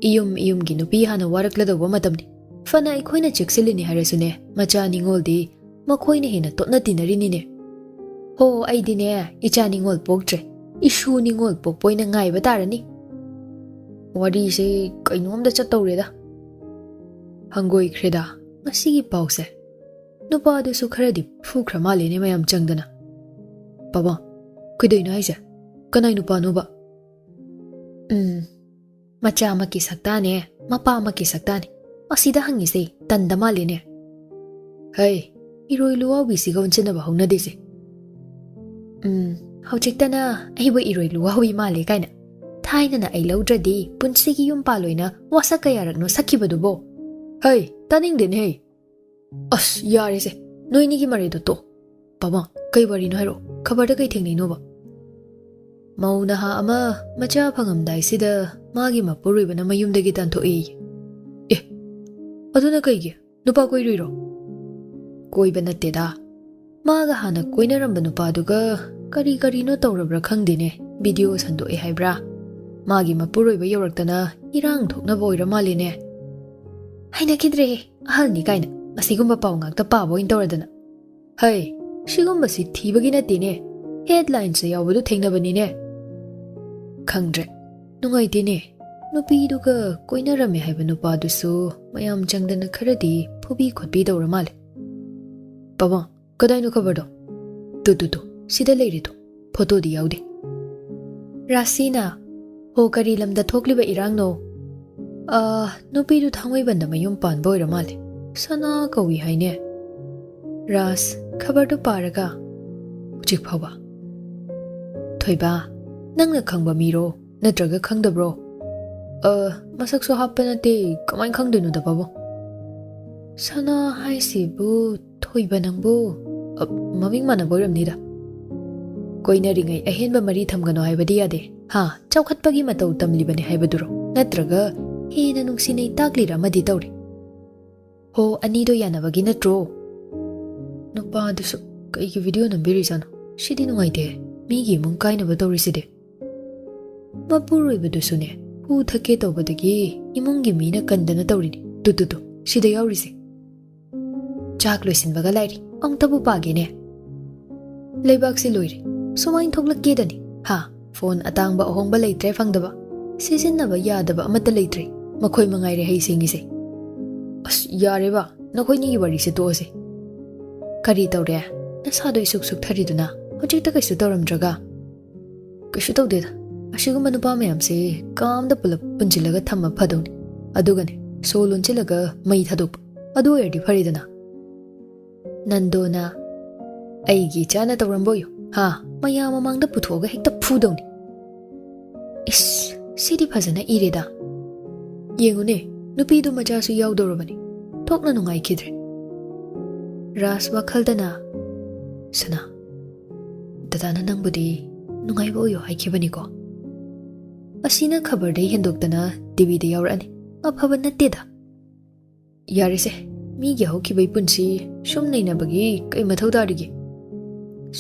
ꯏꯌꯨꯝ ꯏꯌꯨꯝꯒꯤ ꯅꯨꯄꯤ ꯍꯥꯟꯅ ꯋꯥꯔꯛꯂꯗꯧꯕ ꯃꯇꯝꯅꯤ꯫ ꯐꯅ ꯑꯩꯈꯣꯏꯅ ꯆꯦꯛꯁꯤꯜꯂꯤꯅꯤ ꯍꯥꯏꯔꯁꯨꯅꯦ, ꯃꯆꯥ ꯅꯤꯉꯣꯜꯗꯤ ꯃꯈꯣꯏꯅ ꯍꯦꯟꯅ ꯇꯣꯠꯅ ꯇꯤꯟꯅꯔꯤꯅꯤꯅꯦ꯫ ꯍꯣ, ꯑꯩꯗꯤꯅꯦ, ꯏꯆꯥ ꯅꯤꯉꯣꯜ ꯄꯣꯛꯇ꯭ꯔꯦ, ꯏꯁꯨ ꯅꯤꯉꯣꯜ ꯄꯣꯛꯄ ꯑꯣꯏꯅ ꯉꯥꯏꯕ ꯇꯥꯔꯅꯤ꯫ ꯋꯥꯔꯤꯁꯦ ꯀꯩꯅꯣꯝꯗ ꯆꯠꯇꯧꯔꯦꯗ꯫ ꯍꯪꯒꯣꯏꯈ꯭ꯔꯦꯗ ꯉꯁꯤꯒꯤ ꯄꯥꯎꯁꯦ꯫ ꯅꯨꯄꯥꯗꯨꯁꯨ ꯈꯔꯗꯤ ꯐꯨꯈ꯭ꯔ ꯃꯥꯜꯂꯦꯅꯦ ꯃꯌꯥꯝ ꯆꯪꯗꯅ꯫ ꯄꯥꯕꯨꯡ, ꯀꯩꯗꯧꯅꯣ ꯍꯥꯏꯁꯦ? ꯀꯅꯥꯏ ꯅꯨꯄꯥꯅꯣꯕ? ꯎꯝ, ꯃꯆꯥꯃꯛꯀꯤ ꯁꯛꯇꯥꯅꯦ, ꯃꯄꯥꯃꯛꯀꯤ ꯁꯛꯇꯥꯅꯦ꯫ ꯑꯁꯤꯗ ꯍꯪꯉꯤꯁꯦ ꯇꯟꯗ ꯃꯥꯜꯂꯦꯅꯦ꯫ ꯍꯩ, ꯏꯔꯣꯏ ꯂꯨꯋꯥꯎꯕꯤꯁꯤꯒ ꯑꯣꯟꯁꯤꯟꯅꯕ ꯍꯧꯅꯗꯦꯁꯦ꯫ ꯎꯝ, ꯍꯧꯖꯤꯛꯇꯅ ꯑꯩꯕꯨ ꯏꯔꯣꯏ ꯂꯨꯋꯥꯎꯕꯤ ꯃꯥꯜꯂꯦ ꯀꯥꯏꯅ꯫ ꯊꯥꯏꯅꯅ ꯑꯩ ꯂꯧꯗ꯭ꯔꯗꯤ ꯄꯨꯟꯁꯤꯒꯤ ꯌꯨꯝ ꯄꯥꯜꯂꯣꯏꯅ ꯋꯥꯁꯛ ꯀꯌꯥꯔꯛꯅꯣ ꯁꯛꯈꯤꯕꯗꯨꯕꯣ? ꯍꯩ, ꯇꯥꯅꯤꯡꯗꯦꯅꯦ ꯍꯩ꯫ ꯑꯁ, ꯌꯥꯔꯦꯁꯦ, ꯅꯣꯏꯅꯤꯒꯤ ꯃꯔꯩꯗꯣ ꯇꯣꯛ꯫ ꯄꯥꯕꯨꯡ, ꯀꯩ ꯋꯥꯔꯤꯅꯣ ꯍꯥꯏꯔꯛꯑꯣ, ꯈꯕꯔꯗ ꯀꯩ ꯊꯦꯡꯅꯩꯅꯣꯕ? ꯃꯧ ꯅꯍꯥ ꯑꯃ ꯃꯆꯥ ꯐꯪꯉꯝꯗꯥꯏꯁꯤꯗ ꯃꯥꯒꯤ ꯃꯄꯨꯔꯣꯏꯕꯅ ꯃꯌꯨꯝꯗꯒꯤ ꯇꯥꯟꯊꯣꯛꯏ꯫ ꯑꯦ, ꯑꯗꯨꯅ ꯀꯩꯒꯤ? ꯅꯨꯄꯥ ꯀꯣꯏꯔꯨꯏꯔꯣ? ꯀꯣꯏꯕ ꯅꯠꯇꯦꯗ, ꯃꯥꯒ ꯍꯥꯟꯅ ꯀꯣꯏꯅꯔꯝꯕ ꯅꯨꯄꯥꯗꯨꯒ ꯀꯔꯤ ꯀꯔꯤꯅꯣ ꯇꯧꯔꯕ꯭ꯔꯥ ꯈꯪꯗꯦꯅꯦ, ꯚꯤꯗꯤꯑꯣ ꯁꯟꯗꯣꯛꯑꯦ ꯍꯥꯏꯕ꯭ꯔꯥ? ꯃꯥꯒꯤ ꯃꯄꯨꯔꯣꯏꯕ ꯌꯧꯔꯛꯇꯅ ꯏꯔꯥꯡ ꯊꯣꯛꯅꯕ ꯑꯣꯏꯔ ꯃꯥꯜꯂꯦꯅꯦ꯫ ꯍꯩꯅꯈꯤꯗ꯭ꯔꯦꯍꯦ, ꯑꯍꯜꯅꯤ ꯀꯥꯏꯅ ꯑꯁꯤꯒꯨꯝꯕ ꯄꯥꯎ ꯉꯥꯛꯇ ꯄꯥꯕ ꯑꯣꯏꯅ ꯇꯧꯔꯗꯅ꯫ ꯍꯩ, ꯁꯤꯒꯨꯝꯕꯁꯤ ꯊꯤꯕꯒꯤ ꯅꯠꯇꯦꯅꯦ, ꯍꯦꯗꯂꯥꯏꯟꯁꯇ ꯌꯥꯎꯕꯗꯨ ꯊꯦꯡꯅꯕꯅꯤꯅꯦ꯫ ꯈꯪꯗ꯭ꯔꯦ, ꯅꯨꯡꯉꯥꯏꯇꯦꯅꯦ꯫ ꯅꯨꯄꯤꯗꯨꯒ ꯀꯣꯏꯅꯔꯝꯃꯦ ꯍꯥꯏꯕ ꯅꯨꯄꯥꯗꯨꯁꯨ ꯃꯌꯥꯝ ꯆꯪꯗꯅ ꯈꯔꯗꯤ ꯐꯨꯕꯤ ꯈꯣꯠꯄꯤ ꯇꯧꯔ ꯃꯥꯜꯂꯦ꯫ ꯄꯥꯕꯨꯡ, ꯀꯗꯥꯏꯅꯣ ꯈꯕꯔꯗꯣ? ꯇꯨ, ꯇꯨ, ꯇꯨ, ꯁꯤꯗ ꯂꯩꯔꯦ ꯇꯨ, ꯐꯣꯇꯣꯗꯤ ꯌꯥꯎꯗꯦ꯫ ꯔꯥꯁꯤꯅ, ꯍꯣ, ꯀꯔꯤ ꯂꯝꯗ ꯊꯣꯛꯂꯤꯕ ꯏꯔꯥꯡꯅꯣ? ꯑꯥ, ꯅꯨꯄꯤꯗꯨ ꯊꯥꯡꯃꯩꯕꯟꯗ ꯃꯌꯨꯝ ꯄꯥꯟꯕ ꯑꯣꯏꯔ ꯃꯥꯜꯂꯦ꯫ ꯁꯅꯥ ꯀꯧꯏ ꯍꯥꯏꯅꯦ꯫ ꯔꯥꯁ, ꯈꯕꯔꯗꯨ ꯄꯥꯔꯒ, ꯍꯧꯖꯤꯛ ꯐꯥꯎꯕ? ꯊꯣꯏꯕ, ꯅꯪꯅ ꯈꯪꯕ ꯃꯤꯔꯣ? ꯅꯠꯇ꯭ꯔꯒ ꯈꯪꯗꯕ꯭ꯔꯣ? ꯑ, ꯃꯁꯛꯁꯨ ꯍꯥꯞꯄ ꯅꯠꯇꯦ, ꯀꯃꯥꯏꯅ ꯈꯪꯗꯣꯏꯅꯣꯗ ꯄꯥꯕꯨꯡ? ꯁꯅꯥ ꯍꯥꯏꯁꯤꯕꯨ ꯊꯣꯏꯕ ꯅꯪꯕꯨ? ꯑ, ꯃꯃꯤꯡ ꯃꯥꯟꯅꯕ ꯑꯣꯏꯔꯝꯅꯤꯗ꯫ ꯀꯣꯏꯅꯔꯤꯉꯩ ꯑꯍꯦꯟꯕ ꯃꯔꯤ ꯊꯝꯒꯅꯣ ꯍꯥꯏꯕꯗꯤ ꯌꯥꯗꯦ꯫ ꯍꯥ, ꯆꯥꯎꯈꯠꯄꯒꯤ ꯃꯇꯧ ꯇꯝꯂꯤꯕꯅꯤ ꯍꯥꯏꯕꯗꯨꯔꯣ? ꯅꯠꯇ꯭ꯔꯒ ꯍꯦꯟꯅ ꯅꯨꯡꯁꯤꯅꯩ ꯇꯥꯛꯂꯤꯔ ꯑꯃꯗꯤ ꯇꯧꯔꯤ꯫ ꯍꯣ, ꯑꯅꯤꯗꯣ ꯌꯥꯅꯕꯒꯤ ꯅꯠꯇ꯭ꯔꯣ? ꯅꯨꯄꯥꯗꯨꯁꯨ ꯀꯩꯒꯤ ꯚꯤꯗꯤꯑꯣ ꯅꯝꯕꯤꯔꯤꯖꯥꯠꯅꯣ? ꯁꯤꯗꯤ ꯅꯨꯡꯉꯥꯏꯇꯦ꯫ ꯃꯤꯒꯤ ꯏꯃꯨꯡ ꯀꯥꯏꯅꯕ ꯇꯧꯔꯤꯁꯤꯗꯤ꯫ ꯃꯄꯨꯔꯣꯏꯕꯗꯨꯁꯨꯅꯦ, ꯄꯨ ꯊꯛꯀꯦ ꯇꯧꯕꯗꯒꯤ ꯏꯃꯨꯡꯒꯤ ꯃꯤꯅ ꯀꯟꯗꯅ ꯇꯧꯔꯤꯅꯤ꯫ ꯇꯨ, ꯇꯨ, ꯇꯨ, ꯁꯤꯗ ꯌꯥꯎꯔꯤꯁꯦ꯫ ꯆꯥꯛ ꯂꯣꯏꯁꯤꯟꯕꯒ ꯂꯥꯏꯔꯤ꯫ ꯑꯃꯨꯛꯇꯕꯨ ꯄꯥꯒꯦꯅꯦ꯫ ꯂꯩꯕꯥꯛꯁꯤ ꯂꯣꯏꯔꯦ꯫ ꯁꯨꯃꯥꯏꯅ ꯊꯣꯛꯂꯛꯀꯦꯗꯅꯤ꯫ ꯍꯥ? ꯐꯣꯟ ꯑꯇꯥꯡꯕ ꯑꯍꯣꯡꯕ ꯂꯩꯇ꯭ꯔꯦ ꯐꯪꯗꯕ꯫ ꯁꯤꯖꯤꯟꯅꯕ ꯌꯥꯗꯕ ꯑꯃꯠꯇ ꯂꯩꯇ꯭ꯔꯦ꯫ ꯃꯈꯣꯏ ꯃꯉꯥꯏꯔꯦ ꯍꯩ ꯁꯤꯡꯉꯤꯁꯦ꯫ ꯑꯁ, ꯌꯥꯔꯦꯕ, ꯅꯈꯣꯏꯅꯤꯒꯤ ꯋꯥꯔꯤꯁꯦ ꯇꯣꯛꯑꯁꯦ꯫ ꯀꯔꯤ ꯇꯧꯔꯦ? ꯅꯁꯥꯗꯣ ꯏꯁꯨꯛ ꯁꯨꯛꯊꯔꯤꯗꯨꯅ? ꯍꯧꯖꯤꯛꯇ ꯀꯩꯁꯨ ꯇꯧꯔꯝꯗ꯭ꯔꯒ? ꯀꯩꯁꯨ ꯇꯧꯗꯦꯗ꯫ ꯑꯁꯤꯒꯨꯝꯕ ꯅꯨꯄꯥ ꯃꯌꯥꯝꯁꯦ ꯀꯥꯝꯗ ꯄꯨꯂꯞ ꯄꯨꯟꯁꯤꯜꯂꯒ ꯊꯝꯃ ꯐꯗꯧꯅꯤ꯫ ꯑꯗꯨꯒꯅꯦ, ꯁꯣ ꯂꯣꯟꯁꯤꯜꯂꯒ ꯃꯩ ꯊꯥꯗꯣꯛꯄ꯫ ꯑꯗꯨ ꯑꯣꯏꯔꯗꯤ ꯐꯔꯦꯗꯅ꯫ ꯅꯟꯗꯣꯅ ꯑꯩꯒꯤ ꯏꯆꯥꯅ ꯇꯧꯔꯝꯕ ꯑꯣꯏꯌꯨ꯫ ꯍꯥ? ꯃꯌꯥꯝ ꯃꯃꯥꯡꯗ ꯄꯨꯊꯣꯛꯑꯒ ꯍꯦꯛꯇ ꯐꯨꯗꯧꯅꯤ꯫ ꯏꯁ, ꯁꯤꯗꯤ ꯐꯖꯅ ꯏꯔꯦꯗ꯫ ꯌꯦꯡꯉꯨꯅꯦ, ꯅꯨꯄꯤꯗꯣ ꯃꯆꯥꯁꯨ ꯌꯥꯎꯗꯧꯔꯕꯅꯤ꯫ ꯊꯣꯛꯅ ꯅꯨꯡꯉꯥꯏꯈꯤꯗ꯭ꯔꯦ꯫ ꯔꯥꯖ ꯋꯥꯈꯜꯗꯅ, "ꯁꯅꯥ, ꯗꯗꯥꯅ ꯅꯪꯕꯨꯗꯤ ꯅꯨꯡꯉꯥꯏꯕ ꯑꯣꯏꯌꯣ ꯍꯥꯏꯈꯤꯕꯅꯤꯀꯣ?" ꯑꯁꯤꯅ ꯈꯕꯔꯗꯩ ꯍꯦꯟꯗꯣꯛꯇꯅ ꯇꯤꯚꯤꯗ ꯌꯥꯎꯔꯛꯑꯅꯤ꯫ ꯑꯐꯕ ꯅꯠꯇꯦꯗ꯫ ꯌꯥꯔꯦꯁꯦ, ꯃꯤꯒꯤ ꯍꯧꯈꯤꯕꯒꯤ ꯄꯨꯟꯁꯤ ꯁꯨꯝ ꯅꯩꯅꯕꯒꯤ ꯀꯩ ꯃꯊꯧ ꯇꯥꯔꯤꯒꯦ?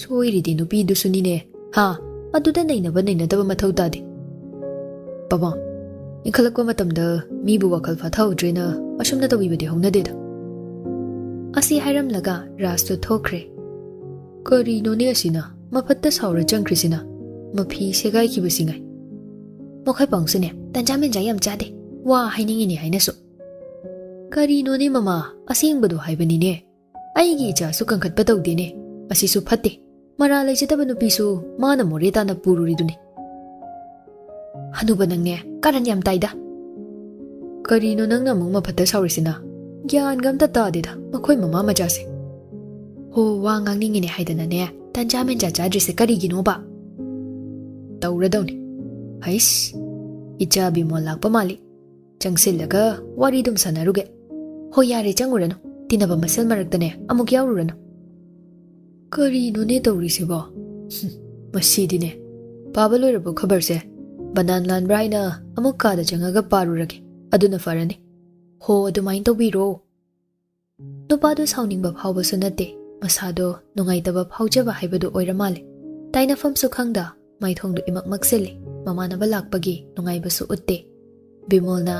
ꯁꯣꯏꯔꯤꯗꯤ ꯅꯨꯄꯤꯗꯨꯁꯨꯅꯤꯅꯦ꯫ ꯍꯥ? ꯑꯗꯨꯗ ꯅꯩꯅꯕ ꯅꯩꯅꯗꯕ ꯃꯊꯧ ꯇꯥꯗꯦ꯫ ꯄꯥꯕꯨꯡ, ꯏꯟꯈꯠꯂꯛꯄ ꯃꯇꯝꯗ ꯃꯤꯕꯨ ꯋꯥꯈꯜ ꯐꯥꯊꯍꯧꯗ꯭ꯔꯦꯅ ꯑꯁꯨꯝꯅ ꯇꯧꯕꯤꯕꯗꯤ ꯍꯧꯅꯗꯦꯗ꯫ ꯑꯁꯤ ꯍꯥꯏꯔꯝꯂꯒ ꯔꯥꯖꯇꯣ ꯊꯣꯛꯈ꯭ꯔꯦ꯫ ꯀꯔꯤꯅꯣꯅꯦ ꯑꯁꯤꯅ? ꯃꯐꯠꯇ ꯁꯥꯎꯔ ꯆꯪꯈ꯭ꯔꯤꯁꯤꯅ? ꯃꯐꯤ ꯁꯦꯒꯥꯏꯈꯤꯕꯁꯤ ꯉꯥꯏ꯫ ꯃꯈꯣꯏ ꯄꯥꯎꯁꯨꯅꯦ, ꯇꯟꯖꯥ ꯃꯦꯟꯖꯥ ꯌꯥꯝ ꯆꯥꯗꯦ꯫ ꯋꯥ ꯍꯥꯏꯅꯤꯡꯉꯤꯅꯦ ꯍꯥꯏꯅꯁꯨ꯫ ꯀꯔꯤꯅꯣꯅꯦ ꯃꯃꯥ, ꯑꯁꯦꯡꯕꯗꯣ ꯍꯥꯏꯕꯅꯤꯅꯦ꯫ ꯑꯩꯒꯤ ꯏꯆꯥꯁꯨ ꯀꯟꯈꯠꯄ ꯇꯧꯗꯦꯅꯦ꯫ ꯑꯁꯤꯁꯨ ꯐꯠꯇꯦ꯫ ꯃꯔꯥꯜ ꯂꯩꯖꯗꯕ ꯅꯨꯄꯤꯁꯨ ꯃꯥꯅ ꯃꯣꯔꯦ ꯇꯥꯅ ꯄꯨꯔꯨꯔꯤꯗꯨꯅꯤ꯫ ꯍꯅꯨꯕ ꯅꯪꯅꯦ, ꯀꯔꯟ ꯌꯥꯝ ꯇꯥꯏꯗ꯫ ꯀꯔꯤꯅꯣ ꯅꯪꯅ ꯑꯃꯨꯛ ꯃꯐꯠꯇ ꯁꯥꯎꯔꯤꯁꯤꯅ? ꯒ꯭ꯌꯥꯟꯒ ꯑꯝꯇ ꯇꯥꯗꯦꯗ ꯃꯈꯣꯏ ꯃꯃꯥ ꯃꯆꯥꯁꯦ꯫ ꯍꯣ, ꯋꯥ ꯉꯥꯡꯅꯤꯡꯉꯤꯅꯦ ꯍꯥꯏꯗꯅꯅꯦ, ꯇꯟꯖꯥ ꯃꯦꯟꯖꯥ ꯆꯥꯗ꯭ꯔꯤꯁꯦ ꯀꯔꯤꯒꯤꯅꯣꯕ? ꯇꯧꯔꯗꯧꯅꯤ꯫ ꯍꯩꯁ, ꯏꯆꯥ ꯕꯤꯃꯣꯜ ꯂꯥꯛꯄ ꯃꯥꯜꯂꯤ꯫ ꯆꯪꯁꯤꯜꯂꯒ ꯋꯥꯔꯤ ꯑꯗꯨꯝ ꯁꯥꯟꯅꯔꯨꯒꯦ꯫ ꯍꯣꯏ, ꯌꯥꯔꯦ, ꯆꯪꯉꯨꯔꯅꯨ꯫ ꯇꯤꯟꯅꯕ ꯃꯁꯦꯜ ꯃꯔꯛꯇꯅꯦ ꯑꯃꯨꯛ ꯌꯥꯎꯔꯨꯔꯅꯨ꯫ ꯀꯔꯤꯅꯣꯅꯦ ꯇꯧꯔꯤꯁꯤꯕꯣ? ꯍꯨꯝ, ꯃꯁꯤꯗꯤꯅꯦ꯫ ꯄꯥꯕ ꯂꯣꯏꯔꯕꯣ ꯈꯕꯔꯁꯦ? ꯕꯅꯥꯟ ꯂꯥꯟꯕ꯭ꯔꯥ ꯍꯥꯏꯅ ꯑꯃꯨꯛ ꯀꯥꯗ ꯆꯪꯉꯒ ꯄꯥꯔꯨꯔꯒꯦ꯫ ꯑꯗꯨꯅ ꯐꯔꯅꯤ꯫ ꯍꯣ, ꯑꯗꯨꯃꯥꯏꯅ ꯇꯧꯕꯤꯔꯣ꯫ ꯅꯨꯄꯥꯗꯣ ꯁꯥꯎꯅꯤꯡꯕ ꯐꯥꯎꯕꯁꯨ ꯅꯠꯇꯦ, ꯃꯁꯥꯗꯣ ꯅꯨꯡꯉꯥꯏꯇꯕ ꯐꯥꯎꯖꯕ ꯍꯥꯏꯕꯗꯨ ꯑꯣꯏꯔ ꯃꯥꯜꯂꯦ꯫ ꯇꯥꯏꯅꯐꯝꯁꯨ ꯈꯪꯗ ꯃꯥꯏꯊꯣꯡꯗꯨ ꯏꯃꯛ ꯃꯛꯁꯤꯜꯂꯤ꯫ ꯃꯃꯥꯟꯅꯕ ꯂꯥꯛꯄꯒꯤ ꯅꯨꯡꯉꯥꯏꯕꯁꯨ ꯎꯠꯇꯦ꯫ ꯕꯤꯃꯣꯜꯅ,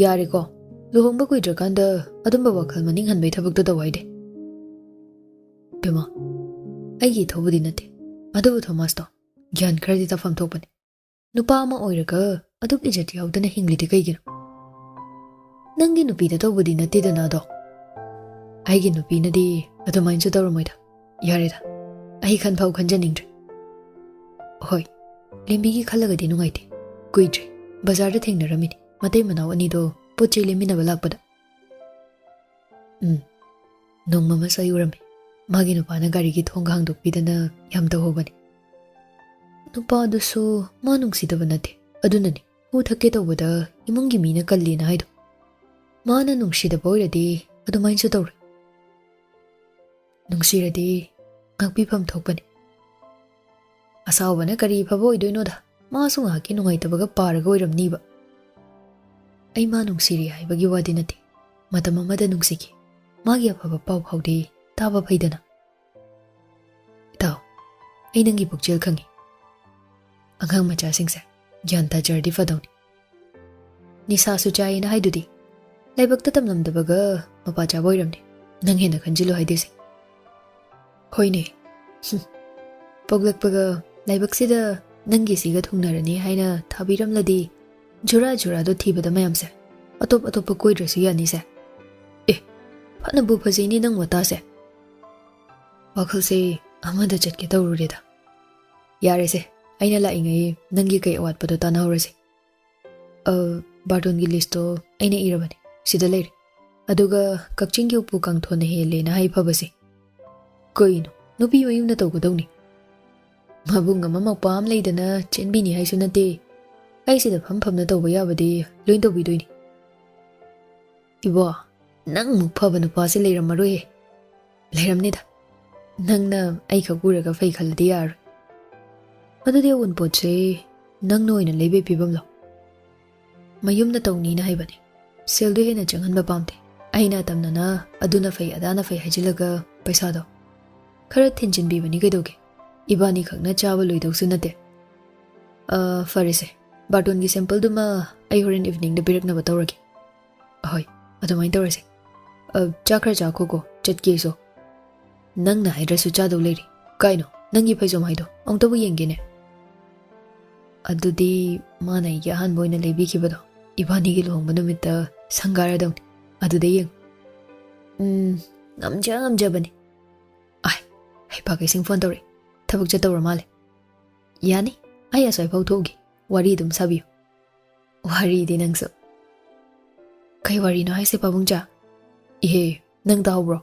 "ꯌꯥꯔꯦꯀꯣ, ꯂꯨꯍꯣꯡꯕ ꯀꯨꯏꯗ꯭ꯔꯀꯥꯟꯗ ꯑꯗꯨꯝꯕ ꯋꯥꯈꯜ ꯃꯅꯤꯡ ꯍꯟꯕꯩ ꯊꯕꯛꯇꯣ ꯇꯧ ꯍꯥꯏꯗꯦ꯫" ꯕꯤꯃꯣꯜ, ꯑꯩꯒꯤ ꯏꯊꯧꯕꯨꯗꯤ ꯅꯠꯇꯦ, ꯑꯗꯨꯕꯨ ꯊꯣꯃꯥꯁꯇꯣ ꯒ꯭ꯌꯥꯟ ꯈꯔꯗꯤ ꯇꯥꯐꯝ ꯊꯣꯛꯄꯅꯤ꯫ ꯅꯨꯄꯥ ꯑꯃ ꯑꯣꯏꯔꯒ ꯑꯗꯨꯛ ꯏꯖꯠ ꯌꯥꯎꯗꯅ ꯍꯤꯡꯂꯤꯗꯤ ꯀꯩꯒꯤꯅꯣ? ꯅꯪꯒꯤ ꯅꯨꯄꯤꯗ ꯇꯧꯕꯗꯤ ꯅꯠꯇꯦꯗꯅ ꯑꯗꯣ꯫ ꯑꯩꯒꯤ ꯅꯨꯄꯤꯅꯗꯤ ꯑꯗꯨꯃꯥꯏꯅꯁꯨ ꯇꯧꯔꯝꯃꯣꯏꯗ꯫ ꯌꯥꯔꯦꯗ, ꯑꯩ ꯈꯟꯐꯥꯎ ꯈꯟꯖꯅꯤꯡꯗ꯭ꯔꯦ꯫ ꯍꯣꯏ, ꯂꯦꯝꯕꯤꯒꯤ ꯈꯜꯂꯒꯗꯤ ꯅꯨꯡꯉꯥꯏꯇꯦ꯫ ꯀꯨꯏꯗ꯭ꯔꯤ, ꯕꯖꯥꯔꯗ ꯊꯦꯡꯅꯔꯝꯃꯤꯅꯤ, ꯃꯇꯩ ꯃꯅꯥꯎ ꯑꯅꯤꯗꯣ ꯄꯣꯠ ꯆꯩ ꯂꯩꯃꯤꯟꯅꯕ ꯂꯥꯛꯄꯗ꯫ ꯎꯝ, ꯅꯣꯡꯃ ꯑꯃꯁꯨ ꯑꯩ ꯎꯔꯝꯃꯤ, ꯃꯥꯒꯤ ꯅꯨꯄꯥꯅ ꯒꯥꯔꯤꯒꯤ ꯊꯣꯡꯒ ꯍꯥꯡꯗꯣꯛꯄꯤꯗꯅ ꯌꯥꯝ ꯇꯧꯍꯧꯕꯅꯤ꯫ ꯅꯨꯄꯥꯗꯨꯁꯨ ꯃꯥ ꯅꯨꯡꯁꯤꯗꯕ ꯅꯠꯇꯦ, ꯑꯗꯨꯅꯅꯤ ꯍꯨ ꯊꯛꯀꯦ ꯇꯧꯕꯗ ꯏꯃꯨꯡꯒꯤ ꯃꯤꯅ ꯀꯜꯂꯦꯅ ꯍꯥꯏꯗꯣ꯫ ꯃꯥꯅ ꯅꯨꯡꯁꯤꯗꯕ ꯑꯣꯏꯔꯗꯤ ꯑꯗꯨꯃꯥꯏꯅꯁꯨ ꯇꯧꯔꯣꯏ꯫ ꯅꯨꯡꯁꯤꯔꯗꯤ ꯉꯥꯛꯄꯤꯐꯝ ꯊꯣꯛꯄꯅꯤ꯫ ꯑꯁꯥꯎꯕꯅ ꯀꯔꯤ ꯐꯕ ꯑꯣꯏꯗꯣꯏꯅꯣꯗ? ꯃꯥꯁꯨ ꯉꯥꯏꯍꯥꯛꯀꯤ ꯅꯨꯡꯉꯥꯏꯇꯕꯒ ꯄꯥꯔꯒ ꯑꯣꯏꯔꯝꯅꯤꯕ꯫ ꯑꯩ ꯃꯥ ꯅꯨꯡꯁꯤꯔꯤ ꯍꯥꯏꯕꯒꯤ ꯋꯥꯗꯤ ꯅꯠꯇꯦ꯫ ꯃꯇꯝ ꯑꯃꯗ ꯅꯨꯡꯁꯤꯈꯤ꯫ ꯃꯥꯒꯤ ꯑꯐꯕ ꯄꯥꯎ ꯐꯥꯎꯗꯤ ꯇꯥꯕ ꯐꯩꯗꯅ꯫ ꯏꯇꯥꯎ, ꯑꯩ ꯅꯪꯒꯤ ꯄꯨꯛꯆꯦꯜ ꯈꯪꯉꯤ꯫ ꯑꯉꯥꯡ ꯃꯆꯥꯁꯤꯡꯁꯦ ꯒ꯭ꯌꯥꯟ ꯇꯥꯖꯔꯗꯤ ꯐꯗꯧꯅꯤ꯫ ꯅꯤꯁꯥꯁꯨ ꯆꯥꯏꯌꯦꯅ ꯍꯥꯏꯗꯨꯗꯤ꯫ ꯂꯥꯏꯕꯛꯇ ꯇꯝꯂꯝꯗꯕꯒ ꯃꯄꯥ ꯆꯥꯕ ꯑꯣꯏꯔꯝꯅꯤ꯫ ꯅꯪ ꯍꯦꯟꯅ ꯈꯟꯖꯤꯜꯂꯨ ꯍꯥꯏꯗꯣꯏꯁꯦ꯫ ꯍꯣꯏꯅꯦ꯫ ꯍꯨꯝ꯫ ꯄꯣꯛꯂꯛꯄꯒ ꯂꯥꯏꯕꯛꯁꯤꯗ ꯅꯪꯒꯤꯁꯤꯒ ꯊꯨꯡꯅꯔꯅꯤ ꯍꯥꯏꯅ ꯊꯥꯕꯤꯔꯝꯂꯗꯤ ꯖꯨꯔꯥ ꯖꯨꯔꯥꯗꯣ ꯊꯤꯕꯗ ꯃꯌꯥꯝꯁꯦ ꯑꯇꯣꯞ ꯑꯇꯣꯞꯄ ꯀꯣꯏꯗ꯭ꯔꯁꯨ ꯌꯥꯅꯤꯁꯦ꯫ ꯑꯦ, ꯐꯅꯕꯨ ꯐꯖꯩꯅꯦ ꯅꯪ ꯋꯥꯇꯥꯁꯦ꯫ ꯋꯥꯈꯜꯁꯦ ꯑꯃꯗ ꯆꯠꯀꯦ ꯇꯧꯔꯨꯔꯦꯗ꯫ ꯌꯥꯔꯦꯁꯦ, ꯑꯩꯅ ꯂꯥꯛꯏꯉꯩ ꯅꯪꯒꯤ ꯀꯩ ꯑꯋꯥꯠꯄꯗꯣ ꯇꯥꯟꯅꯍꯧꯔꯁꯤ꯫ ꯑ, ꯕꯥꯔꯇꯣꯟꯒꯤ ꯂꯤꯁꯇꯣ ꯑꯩꯅ ꯏꯔꯕꯅꯦ, ꯁꯤꯗ ꯂꯩꯔꯦ꯫ ꯑꯗꯨꯒ ꯀꯛꯆꯤꯡꯒꯤ ꯎꯄꯨ ꯀꯥꯡꯊꯣꯟꯅ ꯍꯦꯜꯂꯦꯅ ꯍꯥꯏ ꯐꯕꯁꯦ꯫ ꯀꯩꯅꯣ, ꯅꯨꯄꯤ ꯃꯌꯨꯝꯅ ꯇꯧꯒꯗꯧꯅꯤ꯫ ꯃꯕꯨꯡ ꯑꯃ ꯃꯧꯄ꯭ꯋꯥ ꯑꯃ ꯂꯩꯗꯅ ꯆꯦꯟꯕꯤꯅꯤ ꯍꯥꯏꯁꯨ ꯅꯠꯇꯦ꯫ ꯑꯩ ꯁꯤꯗ ꯐꯝ ꯐꯝꯅ ꯇꯧꯕ ꯌꯥꯕꯗꯤ ꯂꯣꯏ ꯇꯧꯕꯤꯗꯣꯏꯅꯤ꯫ ꯏꯕꯣ, ꯅꯪ ꯃꯨꯛ ꯐꯕ ꯅꯨꯄꯥꯁꯦ ꯂꯩꯔꯝꯃꯔꯣꯏꯍꯦ꯫ ꯂꯩꯔꯝꯅꯤꯗ꯫ ꯅꯪꯅ ꯑꯩꯈꯛ ꯎꯔꯒ ꯐꯩ ꯈꯜꯂꯗꯤ ꯌꯥꯔꯣꯏ꯫ ꯑꯗꯨꯗꯤ ꯑꯋꯨꯟꯄꯣꯠꯁꯦ ꯅꯪꯅ ꯑꯣꯏꯅ ꯂꯩꯕꯩ ꯐꯤꯕꯝꯂꯣ? ꯃꯌꯨꯝꯅ ꯇꯧꯅꯤꯅ ꯍꯥꯏꯕꯅꯤ꯫ ꯁꯦꯜꯗꯣ ꯍꯦꯟꯅ ꯆꯪꯍꯟꯕ ꯄꯥꯝꯗꯦ꯫ ꯑꯩꯅ ꯑꯇꯝꯅꯅ ꯑꯗꯨꯅ ꯐꯩ, ꯑꯗꯥꯅ ꯐꯩ ꯍꯥꯏꯖꯤꯜꯂꯒ ꯄꯩꯁꯥꯗꯣ ꯈꯔ ꯊꯤꯟꯖꯤꯟꯕꯤꯕꯅꯤ ꯀꯩꯗꯧꯒꯦ? ꯏꯕꯥꯅꯤ ꯈꯛꯅ ꯆꯥꯕ ꯂꯣꯏꯗꯧꯁꯨ ꯅꯠꯇꯦ꯫ ꯑ, ꯐꯔꯦꯁꯦ, ꯕꯥꯔꯇꯣꯟꯒꯤ ꯁꯦꯝꯄꯜꯗꯨꯃ ꯑꯩ ꯍꯣꯔꯦꯟ ꯏꯚꯤꯅꯤꯡꯗ ꯄꯤꯔꯛꯅꯕ ꯇꯧꯔꯒꯦ꯫ ꯑꯍꯣꯏ, ꯑꯗꯨꯃꯥꯏꯅ ꯇꯧꯔꯁꯦ꯫ ꯑ, ꯆꯥꯛ ꯈꯔ ꯆꯥꯈꯣꯀꯣ, ꯆꯠꯀꯦꯁꯨ꯫ ꯅꯪꯅ ꯍꯥꯏꯗ꯭ꯔꯁꯨ ꯆꯥꯗꯧ ꯂꯩꯔꯤ꯫ ꯀꯥꯏꯅꯣ, ꯅꯪꯒꯤ ꯐꯩꯖꯣꯝ ꯍꯥꯏꯗꯣ ꯑꯃꯨꯛꯇꯕꯨ ꯌꯦꯡꯒꯦꯅꯦ꯫ ꯑꯗꯨꯗꯤ ꯃꯥꯅ ꯑꯩꯒꯤ ꯑꯍꯥꯟꯕ ꯑꯣꯏꯅ ꯂꯩꯕꯤꯈꯤꯕꯗꯣ, ꯏꯕꯥꯅꯤꯒꯤ ꯂꯨꯍꯣꯡꯕ ꯅꯨꯃꯤꯠꯇ ꯁꯪꯒꯥꯔꯗꯧꯅꯤ꯫ ꯑꯗꯨꯗ ꯌꯦꯡꯉꯨ꯫ ꯎꯝ, ꯉꯝꯖ ꯉꯝꯖꯕꯅꯤ꯫ ꯑꯥꯏ, ꯍꯩꯄꯥꯛ ꯀꯩꯁꯤꯡ ꯐꯣꯟ ꯇꯧꯔꯛꯏ꯫ ꯊꯕꯛ ꯆꯠꯇꯧꯔ ꯃꯥꯜꯂꯦ꯫ ꯌꯥꯅꯤ, ꯑꯩ ꯑꯁ꯭ꯋꯥꯏꯐꯥꯎ ꯊꯣꯛꯎꯒꯦ꯫ ꯋꯥꯔꯤ ꯑꯗꯨꯝ ꯁꯥꯕꯤꯌꯨ꯫ ꯋꯥꯔꯤꯗꯤ ꯅꯪꯁꯨ꯫ ꯀꯩ ꯋꯥꯔꯤꯅꯣ ꯍꯥꯏꯁꯦ, ꯄꯥꯕꯨꯡꯆꯥ? ꯏꯍꯦ, ꯅꯪ ꯇꯥꯍꯧꯕ꯭ꯔꯣ?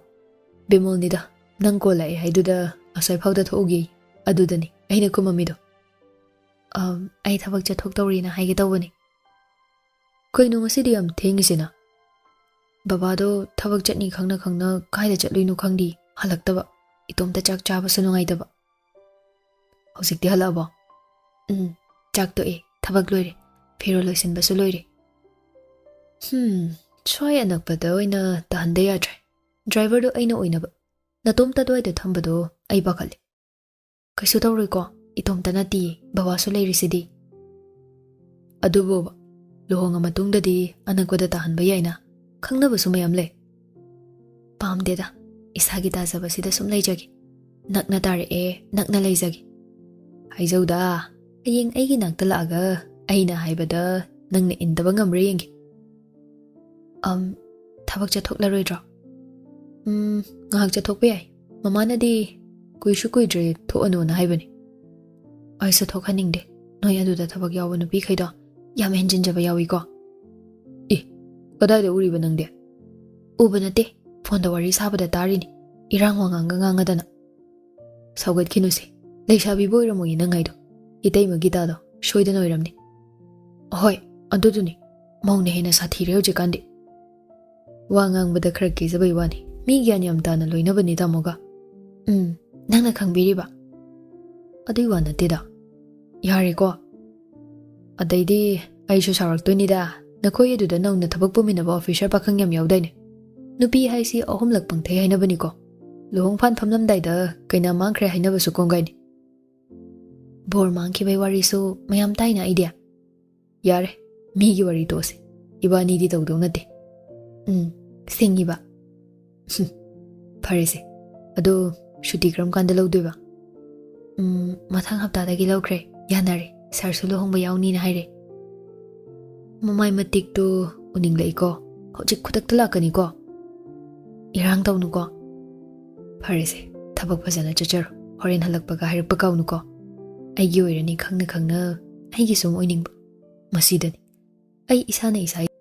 ꯕꯤꯃꯣꯜꯅꯤꯗ, ꯅꯪ ꯀꯣꯜ ꯂꯥꯛꯑꯦ ꯍꯥꯏꯗꯨꯗ ꯑꯁ꯭ꯋꯥꯏꯐꯥꯎꯗ ꯊꯣꯛꯎꯒꯦ꯫ ꯑꯗꯨꯗꯅꯤ ꯑꯩꯅ ꯈꯨꯝꯃꯝꯃꯤꯗꯣ꯫ "ꯑꯝ, ꯑꯩ ꯊꯕꯛ ꯆꯠꯊꯣꯛꯇꯧꯔꯤꯅ ꯍꯥꯏꯒꯦ ꯇꯧꯕꯅꯤ꯫" "ꯀꯩꯅꯣ ꯉꯁꯤꯗꯤ ꯌꯥꯝ ꯊꯦꯡꯉꯤꯁꯤꯅ?" "ꯕꯕꯥꯗꯣ ꯊꯕꯛ ꯆꯠꯅꯤ ꯈꯪꯅ ꯈꯪꯅ ꯀꯥꯏꯗ ꯆꯠꯂꯨꯏꯅꯣ ꯈꯪꯗꯦ, ꯍꯜꯂꯛꯇꯕ꯫ ꯏꯇꯣꯝꯇ ꯆꯥꯛ ꯆꯥꯕꯁꯨ ꯅꯨꯡꯉꯥꯏꯇꯕ꯫" "ꯍꯧꯖꯤꯛꯇꯤ ꯍꯜꯂꯛꯑꯕꯣ?" "ꯎꯝ, ꯆꯥꯛ ꯇꯣꯛꯑꯦ, ꯊꯕꯛ ꯂꯣꯏꯔꯦ, ꯐꯤꯔꯣꯜ ꯂꯣꯏꯁꯤꯟꯕꯁꯨ ꯂꯣꯏꯔꯦ꯫" "ꯍꯝ, ꯁ꯭ꯋꯥꯏ ꯑꯅꯛꯄꯗ ꯑꯣꯏꯅ ꯇꯥꯍꯟꯗ ꯌꯥꯗ꯭ꯔꯦ꯫ ꯗ꯭ꯔꯥꯏꯚꯔꯗꯣ ꯑꯩꯅ ꯑꯣꯏꯅꯕ꯫ ꯅꯇꯣꯝꯇ ꯑꯗꯨꯋꯥꯏꯗ ꯊꯝꯕꯗꯣ ꯑꯩ ꯄꯥꯈꯠꯂꯦ꯫" "ꯀꯩꯁꯨ ꯇꯧꯔꯣꯏꯀꯣ, ꯏꯇꯣꯝꯇ ꯅꯠꯇꯤꯌꯦ, ꯕꯕꯥꯁꯨ ꯂꯩꯔꯤꯁꯤꯗꯤ꯫" "ꯑꯗꯨꯕꯨ ꯂꯨꯍꯣꯡꯉ ꯃꯇꯨꯡꯗꯗꯤ ꯑꯅꯛꯄꯗ ꯇꯥꯍꯟꯕ ꯌꯥꯏꯅ, ꯈꯪꯅꯕꯁꯨ ꯃꯌꯥꯝ ꯂꯩ꯫" "ꯄꯥꯝꯗꯦꯗ, ꯏꯁꯥꯒꯤ ꯇꯥꯖꯕꯁꯤꯗ ꯁꯨꯝ ꯂꯩꯖꯒꯦ꯫ ꯅꯛꯅ ꯇꯥꯔꯛꯑꯦ, ꯅꯛꯅ ꯂꯩꯖꯒꯦ꯫ ꯍꯥꯏꯖꯧꯗ, ꯍꯌꯦꯡ ꯑꯩꯒꯤ ꯅꯥꯛꯇ ꯂꯥꯛꯑꯒ ꯑꯩꯅ ꯍꯥꯏꯕꯗ ꯅꯪꯅ ꯏꯟꯗꯕ ꯉꯝꯕ꯭ꯔꯥ ꯌꯦꯡꯒꯦ꯫" "ꯑꯝ, ꯊꯕꯛ ꯆꯠꯊꯣꯛꯂꯔꯣꯏꯗ꯭ꯔꯣ?" "ꯎꯝ, ꯉꯥꯏꯍꯥꯛ ꯆꯠꯊꯣꯛꯄ ꯌꯥꯏ꯫ ꯃꯃꯥꯅꯗꯤ ꯀꯨꯏꯁꯨ ꯀꯨꯏꯗ꯭ꯔꯦ ꯊꯣꯛꯑꯅꯨꯅ ꯍꯥꯏꯕꯅꯤ꯫" "ꯑꯩꯁꯨ ꯊꯣꯛꯍꯟꯅꯤꯡꯗꯦ꯫ ꯅꯣꯏ ꯑꯗꯨꯗ ꯊꯕꯛ ꯌꯥꯎꯕ ꯅꯨꯄꯤꯈꯩꯗꯣ ꯌꯥꯝ ꯍꯦꯟꯖꯤꯟꯖꯕ ꯌꯥꯎꯏꯀꯣ꯫" "ꯑꯦ, ꯀꯗꯥꯏꯗ ꯎꯔꯤꯕ ꯅꯪꯗꯤ?" "ꯎꯕ ꯅꯠꯇꯦ, ꯐꯣꯟꯗ ꯋꯥꯔꯤ ꯁꯥꯕꯗ ꯇꯥꯔꯤꯅꯤ, ꯏꯔꯥꯡ ꯋꯥꯉꯥꯡꯒ ꯉꯥꯡꯉꯗꯅ꯫" "ꯁꯥꯎꯒꯠꯈꯤꯅꯨꯁꯦ, ꯂꯩꯁꯥꯕꯤꯕꯨ ꯑꯣꯏꯔꯝꯃꯣꯏꯌꯦ ꯅꯪ ꯍꯥꯏꯗꯣ꯫ ꯏꯇꯩꯃ ꯒꯤꯇꯥꯗꯣ ꯁꯣꯏꯗꯅ ꯑꯣꯏꯔꯝꯅꯤ꯫" "ꯍꯣꯏ, ꯑꯗꯨꯗꯨꯅꯤ, ꯃꯧꯅ ꯍꯦꯟꯅ ꯁꯥꯊꯤꯔꯦ ꯍꯧꯖꯤꯛꯀꯥꯟꯗꯤ꯫ ꯋꯥ ꯉꯥꯡꯕꯗ ꯈꯔ ꯀꯤꯖꯕꯩ ꯋꯥꯅꯤ, ꯃꯤ ꯒ꯭ꯌꯥꯟ ꯌꯥꯝ ꯇꯥꯅ ꯂꯣꯏꯅꯕꯅꯤ ꯇꯥꯃꯣꯒ꯫" "ꯎꯝ, ꯅꯪꯅ ꯈꯪꯕꯤꯔꯤꯕ?" "ꯑꯗꯨꯏ ꯋꯥ ꯅꯠꯇꯦꯗ꯫" "ꯌꯥꯔꯦꯀꯣ꯫ ꯑꯗꯩꯗꯤ ꯑꯩꯁꯨ ꯁꯥꯎꯔꯛꯇꯣꯏꯅꯤꯗ, ꯅꯈꯣꯏ ꯑꯗꯨꯗ ꯅꯧꯅ ꯊꯕꯛ ꯄꯨꯃꯤꯟꯅꯕ ꯑꯣꯐꯤꯁꯔ ꯄꯥꯈꯪ ꯌꯥꯝ ꯌꯥꯎꯗꯥꯏꯅꯦ? ꯅꯨꯄꯤ ꯍꯥꯏꯁꯤ ꯑꯍꯨꯝꯂꯛ ꯄꯪꯊꯩ ꯍꯥꯏꯅꯕꯅꯤꯀꯣ꯫ ꯂꯨꯍꯣꯡ ꯐꯥꯟ ꯐꯝꯂꯝꯗꯥꯏꯗ ꯀꯩꯅꯥ ꯃꯥꯡꯈ꯭ꯔꯦ ꯍꯥꯏꯅꯕꯁꯨ ꯀꯣꯡꯒꯥꯏꯅꯤ꯫" ꯕꯣꯔ ꯃꯥꯡꯈꯤꯕꯩ ꯋꯥꯔꯤꯁꯨ ꯃꯌꯥꯝ ꯇꯥꯏꯅ ꯑꯩꯗꯤ꯫ ꯌꯥꯔꯦ, ꯃꯤꯒꯤ ꯋꯥꯔꯤ ꯇꯣꯛꯑꯁꯦ꯫ ꯏꯕꯥꯅꯤꯗꯤ ꯇꯧꯗꯧ ꯅꯠꯇꯦ꯫ ꯎꯝ, ꯁꯤꯡꯉꯤꯕ꯫ ꯍꯨꯝ, ꯐꯔꯦꯁꯦ꯫ ꯑꯗꯣ ꯁꯨꯇꯤ ꯀꯔꯝ ꯀꯥꯟꯗ ꯂꯧꯗꯣꯏꯕ? ꯎꯝ, ꯃꯊꯪ ꯍꯞꯇꯥꯗꯒꯤ ꯂꯧꯈ꯭ꯔꯦ꯫ ꯌꯥꯅꯔꯦ꯫ ꯁꯥꯔꯁꯨ ꯂꯨꯍꯣꯡꯕ ꯌꯥꯎꯅꯤꯅ ꯍꯥꯏꯔꯦ꯫ ꯃꯃꯥꯏ ꯃꯇꯤꯛꯇꯣ ꯎꯅꯤꯡꯂꯛꯏꯀꯣ꯫ ꯍꯧꯖꯤꯛ ꯈꯨꯗꯛꯇ ꯂꯥꯛꯀꯅꯤꯀꯣ꯫ ꯏꯔꯥꯡ ꯇꯧꯅꯨꯀꯣ꯫ ꯐꯔꯦꯁꯦ, ꯊꯕꯛ ꯐꯖꯅ ꯆꯠꯆꯔꯣ꯫ ꯍꯣꯔꯦꯟ ꯍꯜꯂꯛꯄꯒ ꯍꯥꯏꯔꯛꯄ ꯀꯥꯎꯅꯨꯀꯣ꯫ ꯑꯩꯒꯤ ꯑꯣꯏꯔꯅꯤ ꯈꯪꯅ ꯈꯪꯅ ꯑꯩꯒꯤ ꯁꯨꯝ ꯑꯣꯏꯅꯤꯡꯕ꯫ ꯃꯁꯤꯗꯅꯤ꯫ ꯑꯩ ꯏꯁꯥꯅ ꯏꯁꯥ